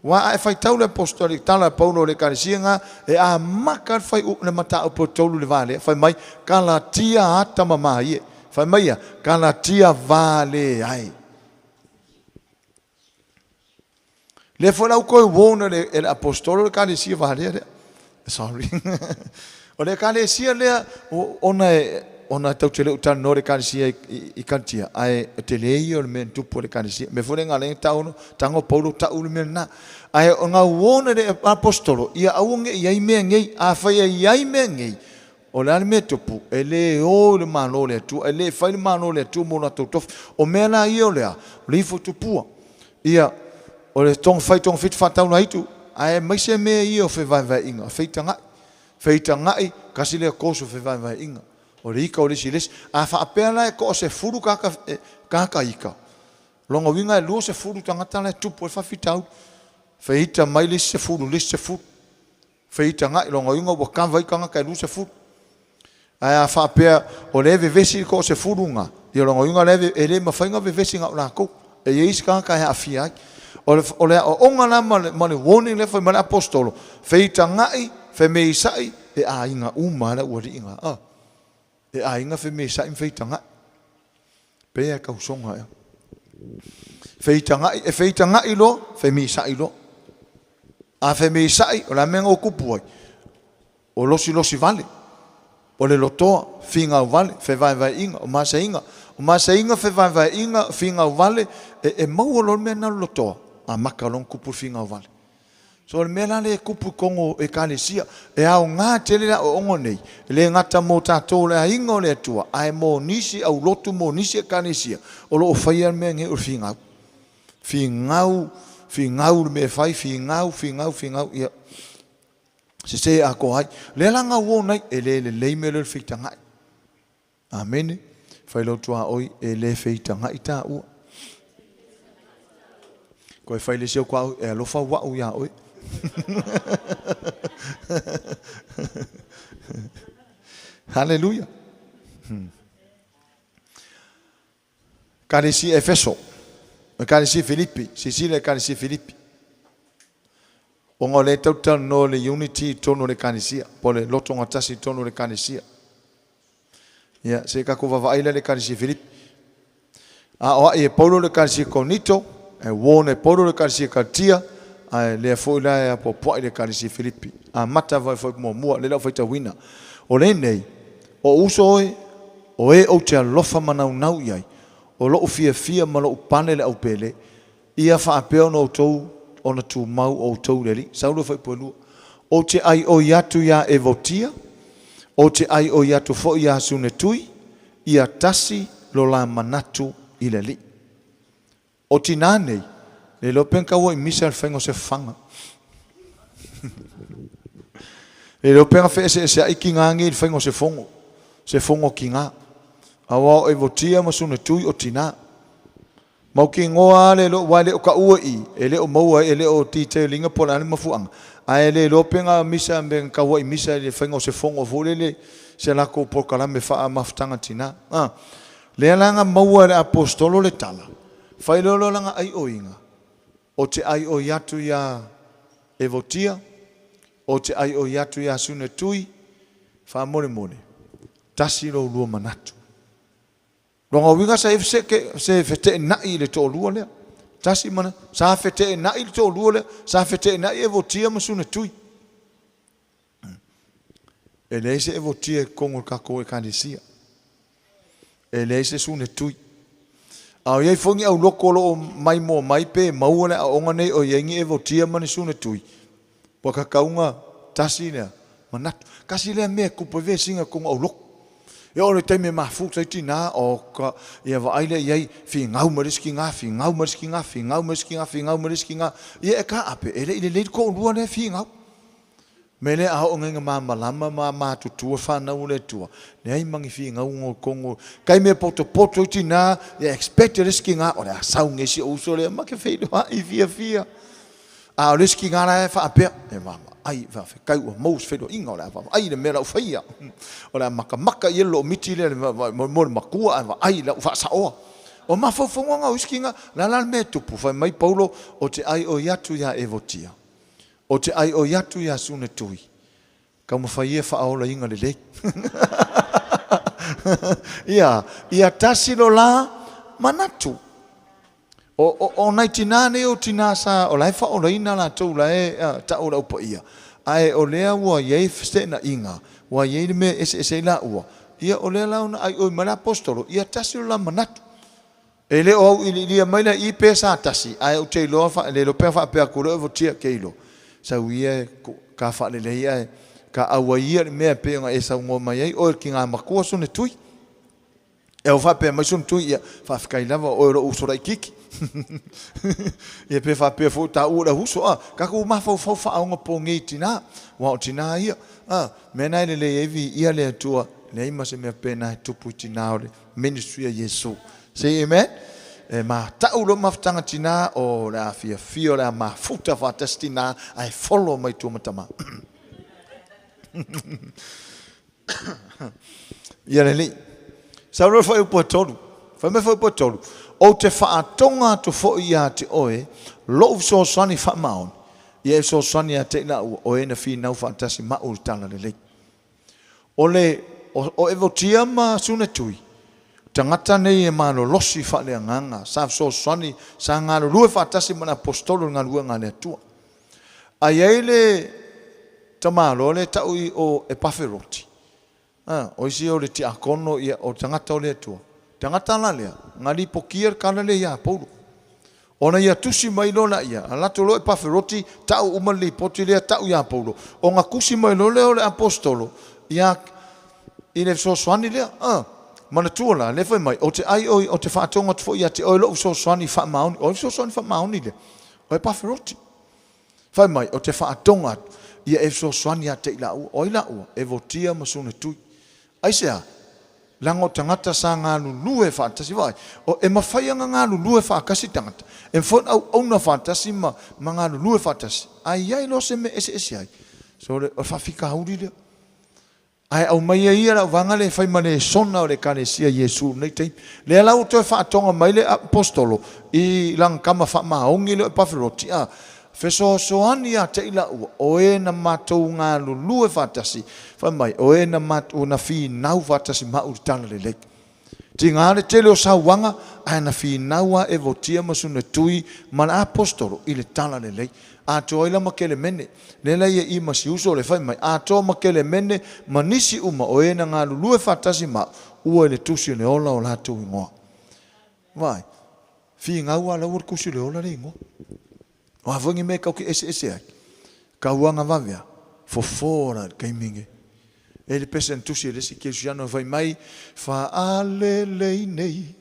Aua a e faitau le Aposetolo i tala a Paulo i le Ekalesia na, e amata le fai, le mataupu e tolu i le valea, fai mai, Kalatia ata mamaie. Fai mai ia, Kalatia valea ai. Lea foi la ua toe warn e le Aposetolo le Ekalesia valea lea. Sorry. O le Ekalesia lea, ona e, ona tatou te le o talanoa i le Ekalesia i Kalatia, ae o tele ia o le mea na tupu i le Ekalesia. O le mea foi lea na ala ai ona tago Paulo tau le mea lena. Ae na warn e le Aposetolo, ia aua ne i i ai mea nei. Afai e i ai mea nei, o le a le mea e tupu? E le o i le Malo o le Atua, e le fai le Malo o le Atua mo latou tofi. O mea la ia o le a? O le ifo i tupua. Ia, o le fai togafiti faataulaitu, aemaise mea ia o fevaevaeaiga, feitagai. Feitagai, tasi lea course o fevaevaeaiga. O le ika o le isi i le isi. A faapea la e toasefulu tagata ika, lona uiga e 20 tagata la e tupu ai le faafitauli. Feita mai le isi sefulu i le isi sefulu. Feitagai, lona uiga ua kava ai tagata e 20. Ae a faapea o lea e vevesi le toasefulu lena, ia lona uiga lea e le mafai ona vevesi na o latou. E i ai isi tagata e aafia ai. O le aoaoga la ma le warning lea e fai mai le Aposetolo, feitagai, femeisai, e aiga uma lava le aualii na. A, e aiga femeisai ma feitagai. Pea e tausoga ea. Feitagai, e feitagai loa, femisai loa. A femisai, o le a mea na ua tupu ai? O losilosi vale, o le lotoa, finau vale, fevaevaeaiga, o masaiga. O masaiga, fevaevaeaiga, finau vale, e maua loa le mea lena o le lotoa, amata loa ona tupu le finau vale. So o le mea la lea e tupu i totonu o Ekalesia, e aoga tele le aoaoga nei, e le gata mo tatou o le aiga o le Atua, ae mo nisi aulotu, mo nisi Ekalesia o lo o faia le mea nei o le finau. Finau, Figau le mea e fai, figau, figau, figau, ia sese atoa ai. Lea la gauo nei, e le lelei mea lea o le feitagai. Amene. Fai lau tuaoi, e le feitagai taua. Koe fai le isi au tuaoi, e alofa ua'u iā oe. Haleluia. Ekalesia Efeso, Ekalesia Filipi, silasila Ekalesia Filipi. Ona o lea e tatou te talanoa i le unity i totonu o le Ekalesia, po o le lotogatasi i totonu o le Ekalesia. Ia, se i tatou vaavaai la i le Ekalesia Filipi. A o ai e Paulo le Ekalesia Korinito, e warn e Paulo le Ekalesia Kalatia, ae lea foi la e apoapoai le Ekalesia Filipi. Amata lava i le muamua, lea o le a ou faitauina. O lenei, o uso oe, o e ou te alofa ma naunau i ai, o lou fiafia ma lou pale le aupele, ia faapea ona outou ona tumau outou i le Alii. Saulo Faipuelua. Ou te aioi atu iā Evotia, ou te aioi atu foi iā Sunetui, ia tasi lo la manatu i le Alii. O tinā nei, le iloa pe na taua i misa le faiga o se fafaga. Le iloa pe na feeseeseai tinā nei i le faiga o se fono, se fono a tinā. Aua o Evotia ma Sunetui o tinā. Mautinoa lava le iloa, aua e le o taua i i, e le o maua ai, e le o detail ina po o le a le mafuaaga, ae le iloa pe na misa pe na tauai misa i le faiga o se fono foi lele, se latou polokalame faa-mafutaga tinā. A, lea la na maua e le Aposetolo le tala, fai loa lea o lana aioiga, Ou te aioi atu iā Evotia, ou te aioi atu iā Sunetui, faamolemole, tasi lo lua manatu. Lona uiga sa i ai se feteenai i le toalua lea. Tasi ma sa feteenai le toalua lea, sa feteenai Evotia ma Sunetui. E leai se Evotia i totonu o le tatou Ekalesia. E leai se Sunetui. A o i ai foi ni aulotu o lo o maimoa mai pe maua le aoaoga nei o i ai ni Evotia ma ni Sunetui, ua tatau ona tasi lea manatu. Tasi lea mea e tupu ai vesiga i totonu o aulotu. E oo i le taimi e mafuta ai tina, oka, ia vaai lea i ai, finau mai le isi tina, finau mai le isi tina, finau mai le isi tina, finau mai le isi tina. Ia e taape, e le i lelei le toalua lea e finau. Mea lea a oo nei ina malamalama ma matutua fanau a le Atua, leai ma ni finauga o totonu o taimi e potopoto ai tina, ia expect e le isi tina, o le a sau nei si ou uso lea ma te feiloai fiafia. A o le isi tina la e faapea, e vaavaai, faafetai ua maua se feiloaiga, o le a vaavaai i le mea o le a ou faia. O le a matamata i ai le loomiti lea mo le matua ae vaai i lau faasaoa. O mafaufauga na o isi tina, o le a la le mea e tupu? Fai mai Paulo, Ou te aioi atu ia Evotia, Ou te aioi atu iā Sunetui, taumafai ia faaolaina lelei. Ia, ia tasi lo la manatu. O, o, o nai tinā nei o tinā sa, o la e faaolaina latou la e ta'u le Au Paia, ae o lea ua i ai feteenaiga, ua i ai le mea e eseese ai laua, ia o lea la ona aioi mai le Aposetolo, ia tasi lo la manatu. E le o auiliilia mai la i pe sa tasi, ae ou te iloa fa, le iloa pe faapea atu loa Evotia ke iloa. Sau ia e ka faalelei ae ka auai ia le mea e pei ona e saunoa mai ai oe le tina matua sone tui. E au faapea mai sone tui, ia, faafetai lava o oe o lou uso laitiiti. Ia pe faapea foi taua o le au uso, a, tatou mafaufau faaoga pogei tina, aua o tina ia, a, mea na e lelei ai viia le Atua, leai ma se mea pena e tupu i tina o le ministry a Iesu. Say amen. E matau loa mafutaga tina, o le a fiafia, o le a mafuta faatasi tina, ae follow mai tua ma tama. Ia lelei. Sau loa le fuaiupu e tolu. Fai mai fuaiupu e tolu. Ou te faatoga atu foi ia te oe lou fesoasoani faamaoni, ia e fesoasoani ia te i laua o e na finau faatasi ma au i le tala lelei. O le o Evotia ma Sunetui, tagata nei e malolosi faaleagaga, sa fesoasoani, sa galulue faatasi ma le Aposetolo i le galuega a le Atua. A i ai le tamaloa lea e tau i o Epaferoti, a, o isi o le tiakono, ia, o le tagata o le Atua. Tagata la lea, na lipotia le tala lea iā Paulo. Ona ia tusi mai loa laia, alu atu loa Epaferoti, tau uma le lipoti lea, tau iā Paulo. Ona tusi mai loa lea o le Aposetolo ia, i le fesoasoani lea. A, manatua la, lea fai mai, Ou te ai oi, ou te faatoga atu foi ia te oe lou fesoasoani faamaoni. O ai le fesoasoani faamaoni lea? O Epaferoti. Fai mai, ou te faatoga atu, ia e fesoasoani ia te i laua. O ai laua? Evotia ma Sunetui. Aisea? Leaga o tagata sa galulue faatasi. Vaai, o, e mafai ona galulue faatasi tagata. E mafai ona auauna faatasi ma, ma galulue faatasi. Ae i ai loa se mea eseese ai. So, o le, o le faafitauli lea. Ae aumaia ia lau vaega lea e fai ma lesona o le Ekalesia Iesu i lenei taimi. Lea la ua toe faatoga mai le Aposetolo i lana tama faamaoni lea o Epaferoti, a fesoasoani ia te i laua, o e na matou galulue faatasi, fai mai, o e na matou, na finau faatasi ma au i le Talalelei. Tiga le tele o sauaga, ae na finau a Evotia ma Sunetui ma le Aposetolo i le Talalelei. Atoa ai la ma Kelemene. Lea la ia i ma si uso le fai mai, atoa ma Kelemene ma nisi uma o e na galulue faatasi ma au, ua i le Tusi o le Ola o latou igoa. Vaai, finau a la ua le Tusi o le Ola le igoa. O a foi ni mea e kau ke eseese ai, kauaga vave a, fofo la i le taimi lenei. E le pese na tusi e le isi kerisiano e fai mai, Faalelei nei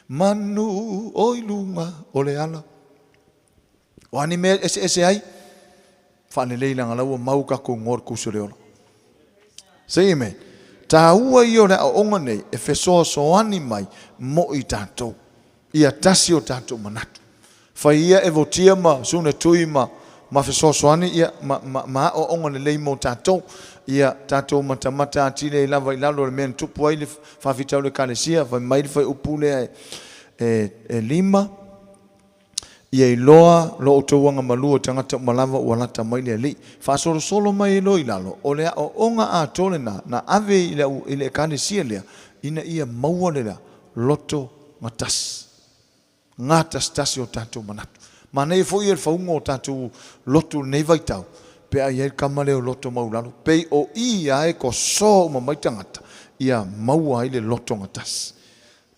manu o i luga o le ala. O a ni mea e eseese ai, faalelei leaga la ua mau tatou igoa i le tusi o le ola. Say amen. Taua ia o le aoaoga nei e fesoasoani mai mo i tatou. Ia tasi o tatou manatu. Fai ia e votia ma sune tui ma ma fesoasoani ia ma ma ma aoaoga lelei mo tatou. Ia tatou matamata atili ai lava i lalo o le mea na tupu ai le faafitauli o Ekalesia, fai mai le fuaiupu lea e e e 5, Ia iloa lo outou agamalu o tagata uma lava ua lata mai le Alii. Faasolosolo mai ai loa i lalo, o le aoaoga atoa lena na ave i le i le Ekalesia lea ina ia maua le loto gatasi. Gatasitasi o tatou manatu. Manaia foi ia le fauga o tatou lotu i lenei vaitau, pe a i ai le tama lea o loto maulalo, pei o i a e kosoa uma mai tagata, ia maua ai le loto gatasi.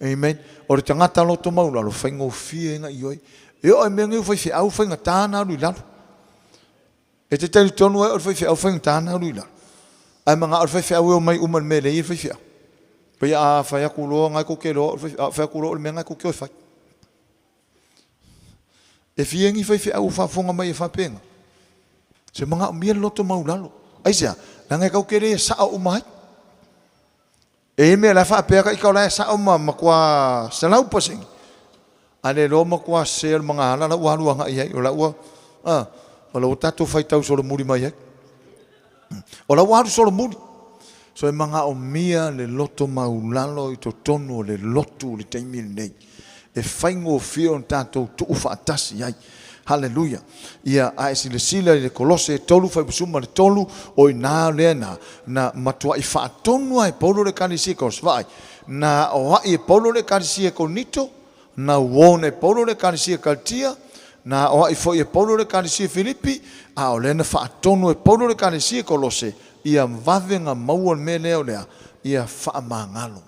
Amen. O le tagata loto maulalo, faigofie ai na ioe. E oo i mea nei o faifeau faigata na alu i lalo. E te talitonu ai o le faifeau faigata na alu i lalo. Ae manao le faifeau e omai uma i le mea e leai ai le faifeau. Pei a fai atu loa na e tou te iloa o le faifeau, a fai atu loa o le mea na e tou te o e fai. E fia ni faifeau o faafofoga mai e faapena? Se manaomia le loto maulalo. Aisea? Leaga e tatou te le sao uma ai. E i ai mea la e faapea ka ita o la e sao ma matua 100%, a le iloa matua sese o le magaala la ua alu agai ai, o la ua, a, o la ua tatou faitau solomuli mai ai. O la ua alu solomuli. So e manaomia le loto maulalo i totonu o le lotu i le taimi lenei. E faigofie ona tatou tuu faatasi ai. Haleluia. Ia, a e silasila i le Kolose e 3 fuaiupusuma le 3, o i ina lea na, na matuai faatonu lava e Paulo le Ekalesia i Kolose. Vaai, na aoai e Paulo le Ekalesia i Korinito, na warn e Paulo le Ekalesia i Kalatia, na aoai foi e Paulo le Ekalesia i Filipi, a o lea na faatonu e Paulo le Ekalesia i Kolose, ia vave ona maua le mea lea o le a? Ia faamagalo.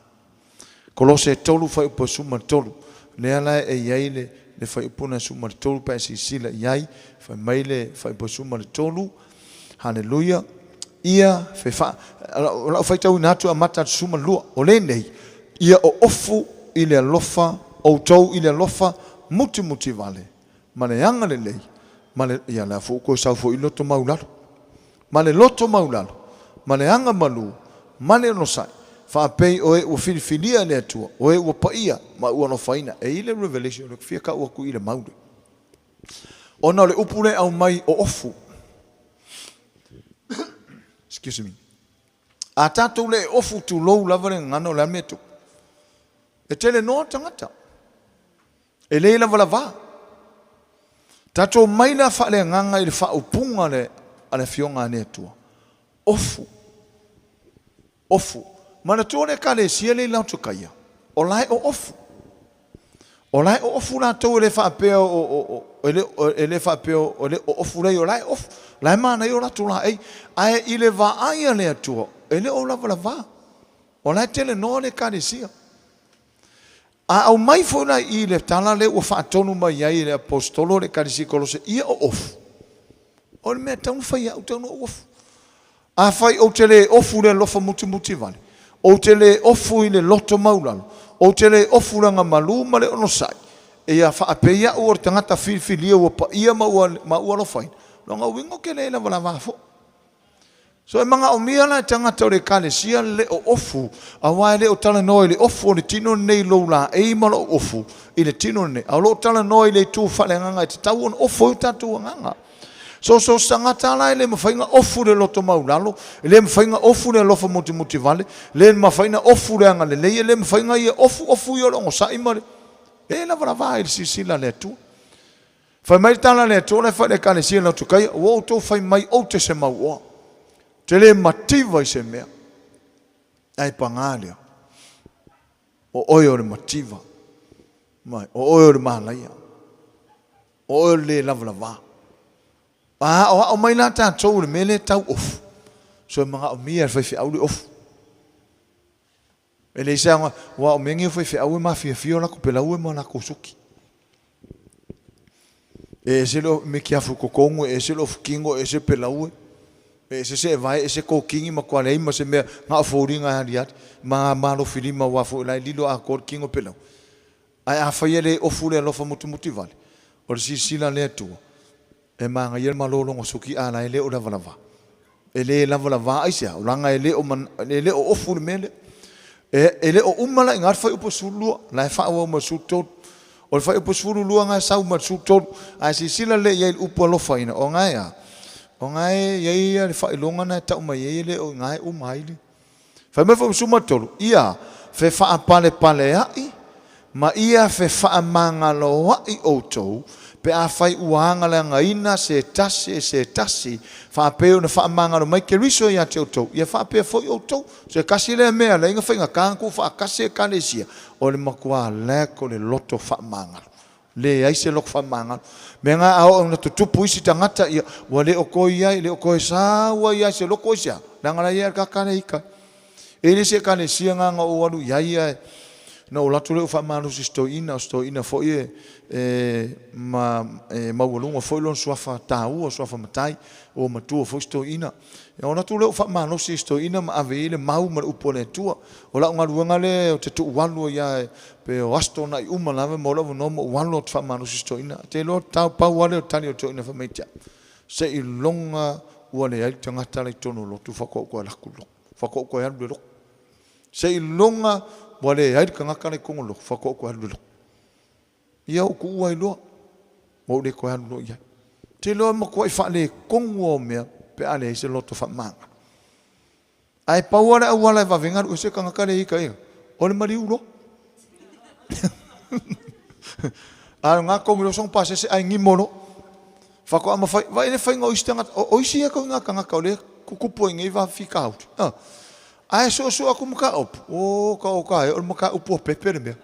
Kolose e 3 fuaiupu e 13. Lea la e i ai le, le fuaiupu lena e 13 pe a e silasila i ai, fai mai le fuaiupu e 13, Haleluia, ia fefa, o lau faitauina atu e amata atu 12, o lenei, ia oofu i le alofa, outou i le alofa mutimuti vale, ma le agalelei, ma le, ia lea foi ua toe sau foi i loto maulalo. Ma le loto maulalo, ma le agamalu, ma le onosai, faapei o e ua filifilia e le Atua, o e ua paia ma ua alofaina. E i le Revelation, o le fia tau atu i le maule. Ona o le upu lea e aumai o ofu. Excuse me. A tatou le ofu tulou lava le gagana o le a le mea e tupu? E tele noa le tagata. E le lavalava. Tatou omai la faaleagaga i le faaupuga a le Afioga a le Atua. Ofu. Ofu. Manatua le Ekalesia lea i Laotikaia, o la e oofu. O la e oofu latou e le faapea o, e le, e le faapea o le oofu leai, o la e ofu. O la e manaia o latou laei. Ae i le vaai a le Atua, e le o lavalava. O la e telenoa le Ekalesia. A aumai foi la i i le tala lea ua faatonu mai ai e le Aposetolo le Ekalesia i Kolose, ia o ofu. O le mea e tatau ona fai e au, e tatau ona ou ofu. Afai ou te le ofu i le alofa mutimuti vale, ou te le ofu i le loto maulalo, ou te le ofu i le agamalu ma le onosai, Ia faapei a'u o le tagata filifilia ua paia ma ua ma ua alofaina, lona uiga ou te le lavalava foi. So e manaomia la e tagata o le Ekalesia le o ofu, aua e le o talanoa i le ofu o le tino lenei i lou laei ma lou ofu i le tino lenei, a o lo o talanoa i le itu faaleagaga e tatau ona ofo ai o tatou agaga. So so se tagata la e le mafai ona ofu le loto maulalo, e le mafai ona ofu le alofa mutimutivale, le mafai ona ofu le agalelei, e le mafai ona ia ofu ofu ia o le onosai ma le e lavalava i le silasila a le Atua. Fai mai le tala a le Atua la e fai i le Ekalesia i Laotikaia, ua outou fai mai ou te se mauoa, ou te le mativa i se mea. Ae paga lea, o oe o le mativa, mai, o oe o le malaia, o oe o le le lavalava. A aoao mai la tatou i le mea lea tau ofu, so e manaomia e le faifeau le ofu. E leai se aoga, aua o mea nei o faifeau e mafiafia o latou pelaue ma latou suki. E ese le metiafu i totonu, e ese le ofutino, e ese pelaue, e ese seevae, ese tokini, matua leai ma se mea, na o foliga e aliali, ma malofilima aua foi o la e lilo atoa le tino pelau. Ae afai e le ofu le alofa mutimutivale, o le silasila a le Atua, e manaia le malo lona suki a la e le o lavalava. E le lavalava aisea? Leaga e le o e le o ofu le mea lea. E le o uma la i ina le fuaiupu 12, la e faaauau mai le 13. O le fuaiupu 12 na e sau mai le 13. Ae silasila lelei i ai i le upu alofaina, o na e a? O na e i ai le faailoga na e tau mai ai e le o i ina e uma ai le Fai mai foi 13, ia fefaapalepaleaʻi ma ia fefaamagaloaʻi ʻoutou pe afai ua agaleagaina se tasi e se tasi, faapei ona faamagalo mai Keriso ia te outou, ia faapea foi outou. Se tasi lea mea e ala ai ona faigata ona tuufaatasi Ekalesia, o le matua lack o le loto faamagalo. Leai se loto faamagalo. Mea na a oo ina tutupu isi tagata, ia, ua le o toe i ai, le o toe sau ai lava i se loto aisea? Leaga la e i ai lava le tagata lea e ita. E le se ekalesia na na ou alu i ai ae na ou alu atu lea ou faamalosi i si toeaina, o si toeaina foi e, e, ma, e maualuga foi lona suafa taua, suafa matai, ua matua foi si toeaina. Na ou alu atu lea ou faamalosi i si toeaina ma ave i ai le mau ma le upu a le Atua. O lau galuega lea ou te tuu alu ai lava pe o aso toonai uma lava maua lou avanoa ma ou alu ou te faamalosi i si toeaina. Ou te iloa pau lava lea o le tali a le toeaina fai mai ia te au, seiloga ua leai le tagata la i totonu o le lotu faatoa ou toe alu atu i le lotu, faatoa ou toe alu i le lotu. Seiloga ua leai le tagata la i totonu o le lotu faatoa ou toe alu i le lotu. Ia ou tuua ai loa, ua ou le toe alu loa i ai. Ou te iloa e matuai faaletonu lava o mea pe a leai se loto faamagalo. Ae pau lava le auala e vave ai ona alu ese le tagata lea e ita i ai, o le maliu loa. A o lena togi loa sona pasese ae gimo loa. Faatoa mafai, vaai le faiga o isi tagata, o isi ia ituaiga tagata o lea e tutupu ai nei faafitauli. Ae suesue atu mataupu, o taoto e, o le mataupu a Pepe le mea.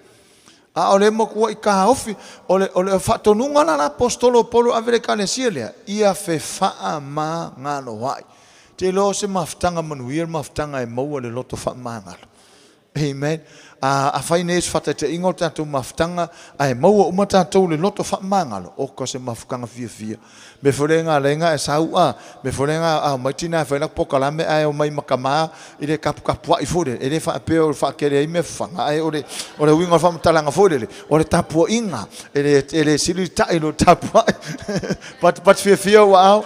A o le matuai taofi, o le, o le faatonuga la a le Aposetolo o Paulo e ave i le Ekalesia lea, ia fefaamagaloa'i. Te iloa o se mafutaga manuia le mafutaga e maua i le loto faamagalo. Amen. A, afai nei o se faataitaiga o le tatou mafutaga, ae maua uma tatou i le loto faamagalo, oka se mafutaga fiafia. Mea foi lea na ala ai ona e sau a, mea foi lea na omai tina e fai lata polokalame ae omai ma tama i le taputapuai foi lele, e le faapea o le faatele ai mea fafaga, ae o le, o le uiga o le faamatalaga foi lele, o le tapuaiga, e le, e le sili le ta'i i lo le tapuai. Patipati fiafia ou aao.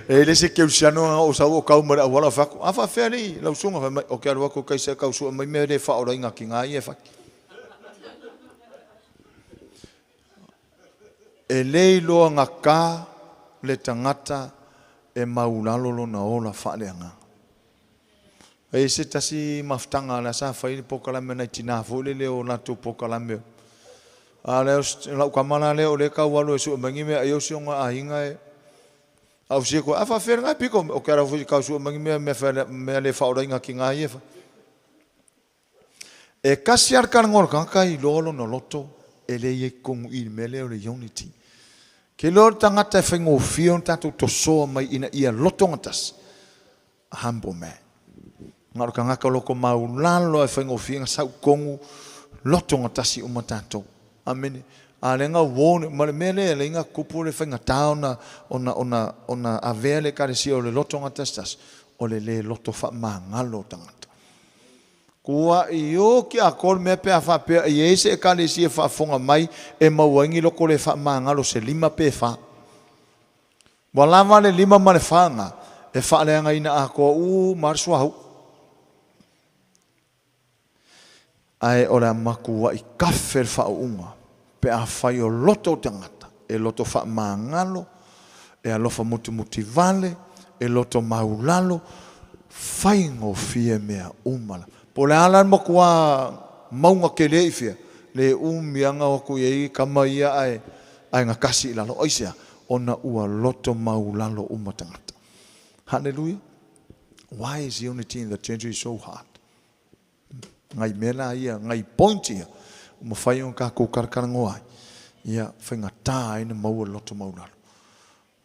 E le se kerisiano na ou sau o kau mai le auala ou fai atu, a faafefea alii lau susuga? Fai mai, ou te alu atu kai se tau sue mai mea le faaolaina tina ia e fai. E le iloa gata le tagata e maulalo lona ola faaleagaga. E i ai se tasi mafutaga lea sa fai le polokalame a nai tina foi lele o latou polokalame. A lea o lau tama la lea o lea e tau alu e sue mai ni mea ai o si ona aiga e ausia koe. A faafefea lena e pito? Ou te alu foi e tau sue mai ni mea mea le faaolaina tina ia e fai. E tasi lava le talanoa a le tagata e iloa lona loto e le i ai totonu i i le mea lea o le unity. Ke iloa le tagata e faigofie ona tatou tosoa mai ina ia lotogatasi, a humble man. Na o le tagata loto maulalo e faigofie ona sau i totonu lotogatasi uma tatou. Amene. A o lea na warn, ma le mea lea e ala ai ona tupu le faigata ona, ona, ona, ona avea le Ekalesia o le lotogatasitasi, o le le loto faamagalo o tagata. Kuaʻi oki atoa le mea pe a faapea e i ai se Ekalesia e faafofoga mai e maua ai ni loto le faamagalo se 5 pe 4. Ua lava le 5 ma le 4 lena e faaleagaina atoa uma lava le suauu. Ae o le a matuai kafe le faauuga pe afai o loto o tagata e loto faamagalo, e alofa mutimutivale, e loto maulalo, faigofie mea uma lava. Po o le a la le matua mauga tele i fea, le umi lava ona o atu i ai tama ia ae gatasi i lalo. Aisea? Ona ua loto maulalo uma tagata. Hallelujah! Why is unity in the church is so hard? Nai mea la ia, nai point ia, ua mafai ona tatou talatalanoa ai, ia faigata ai ona maua le loto maulalo.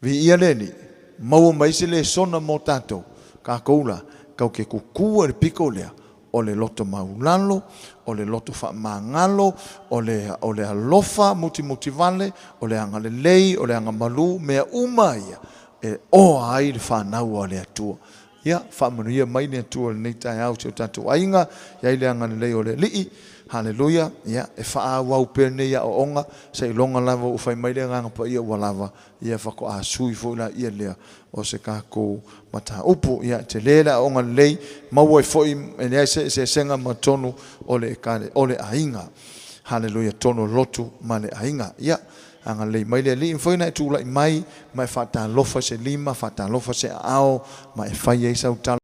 Viia le Alii, maua mai se lesona mo tatou, tatou la, tatou te tutu i le pito lea, o le loto maulalo, o le loto faamagalo, o le, o le alofa mutimutivale, o le agalelei, o le agamalu, mea uma ia e oa ai le fanau a le Atua. Ia, faamanuia mai le Atua i lenei taeao i si o tatou aiga, i ai le agalelei o le Alii. Haleluia! Ia, e faaauau pea lenei aoaoga, seiloga lava ua fai mai le Agaga Paia ua lava, ia faatoa sui foi laia lea o se tatou mataupu. Ia, e tele le aoaoga lelei, maua ai foi e leai se eseesega ma totonu o le ekale, o le aiga. Haleluia! Totonu o le lotu ma le aiga. Ia, agalelei mai le Alii, e mafai ona e tulai mai ma e faatalofa i se lima, faatalofa se aao ma e fai ai sau tala.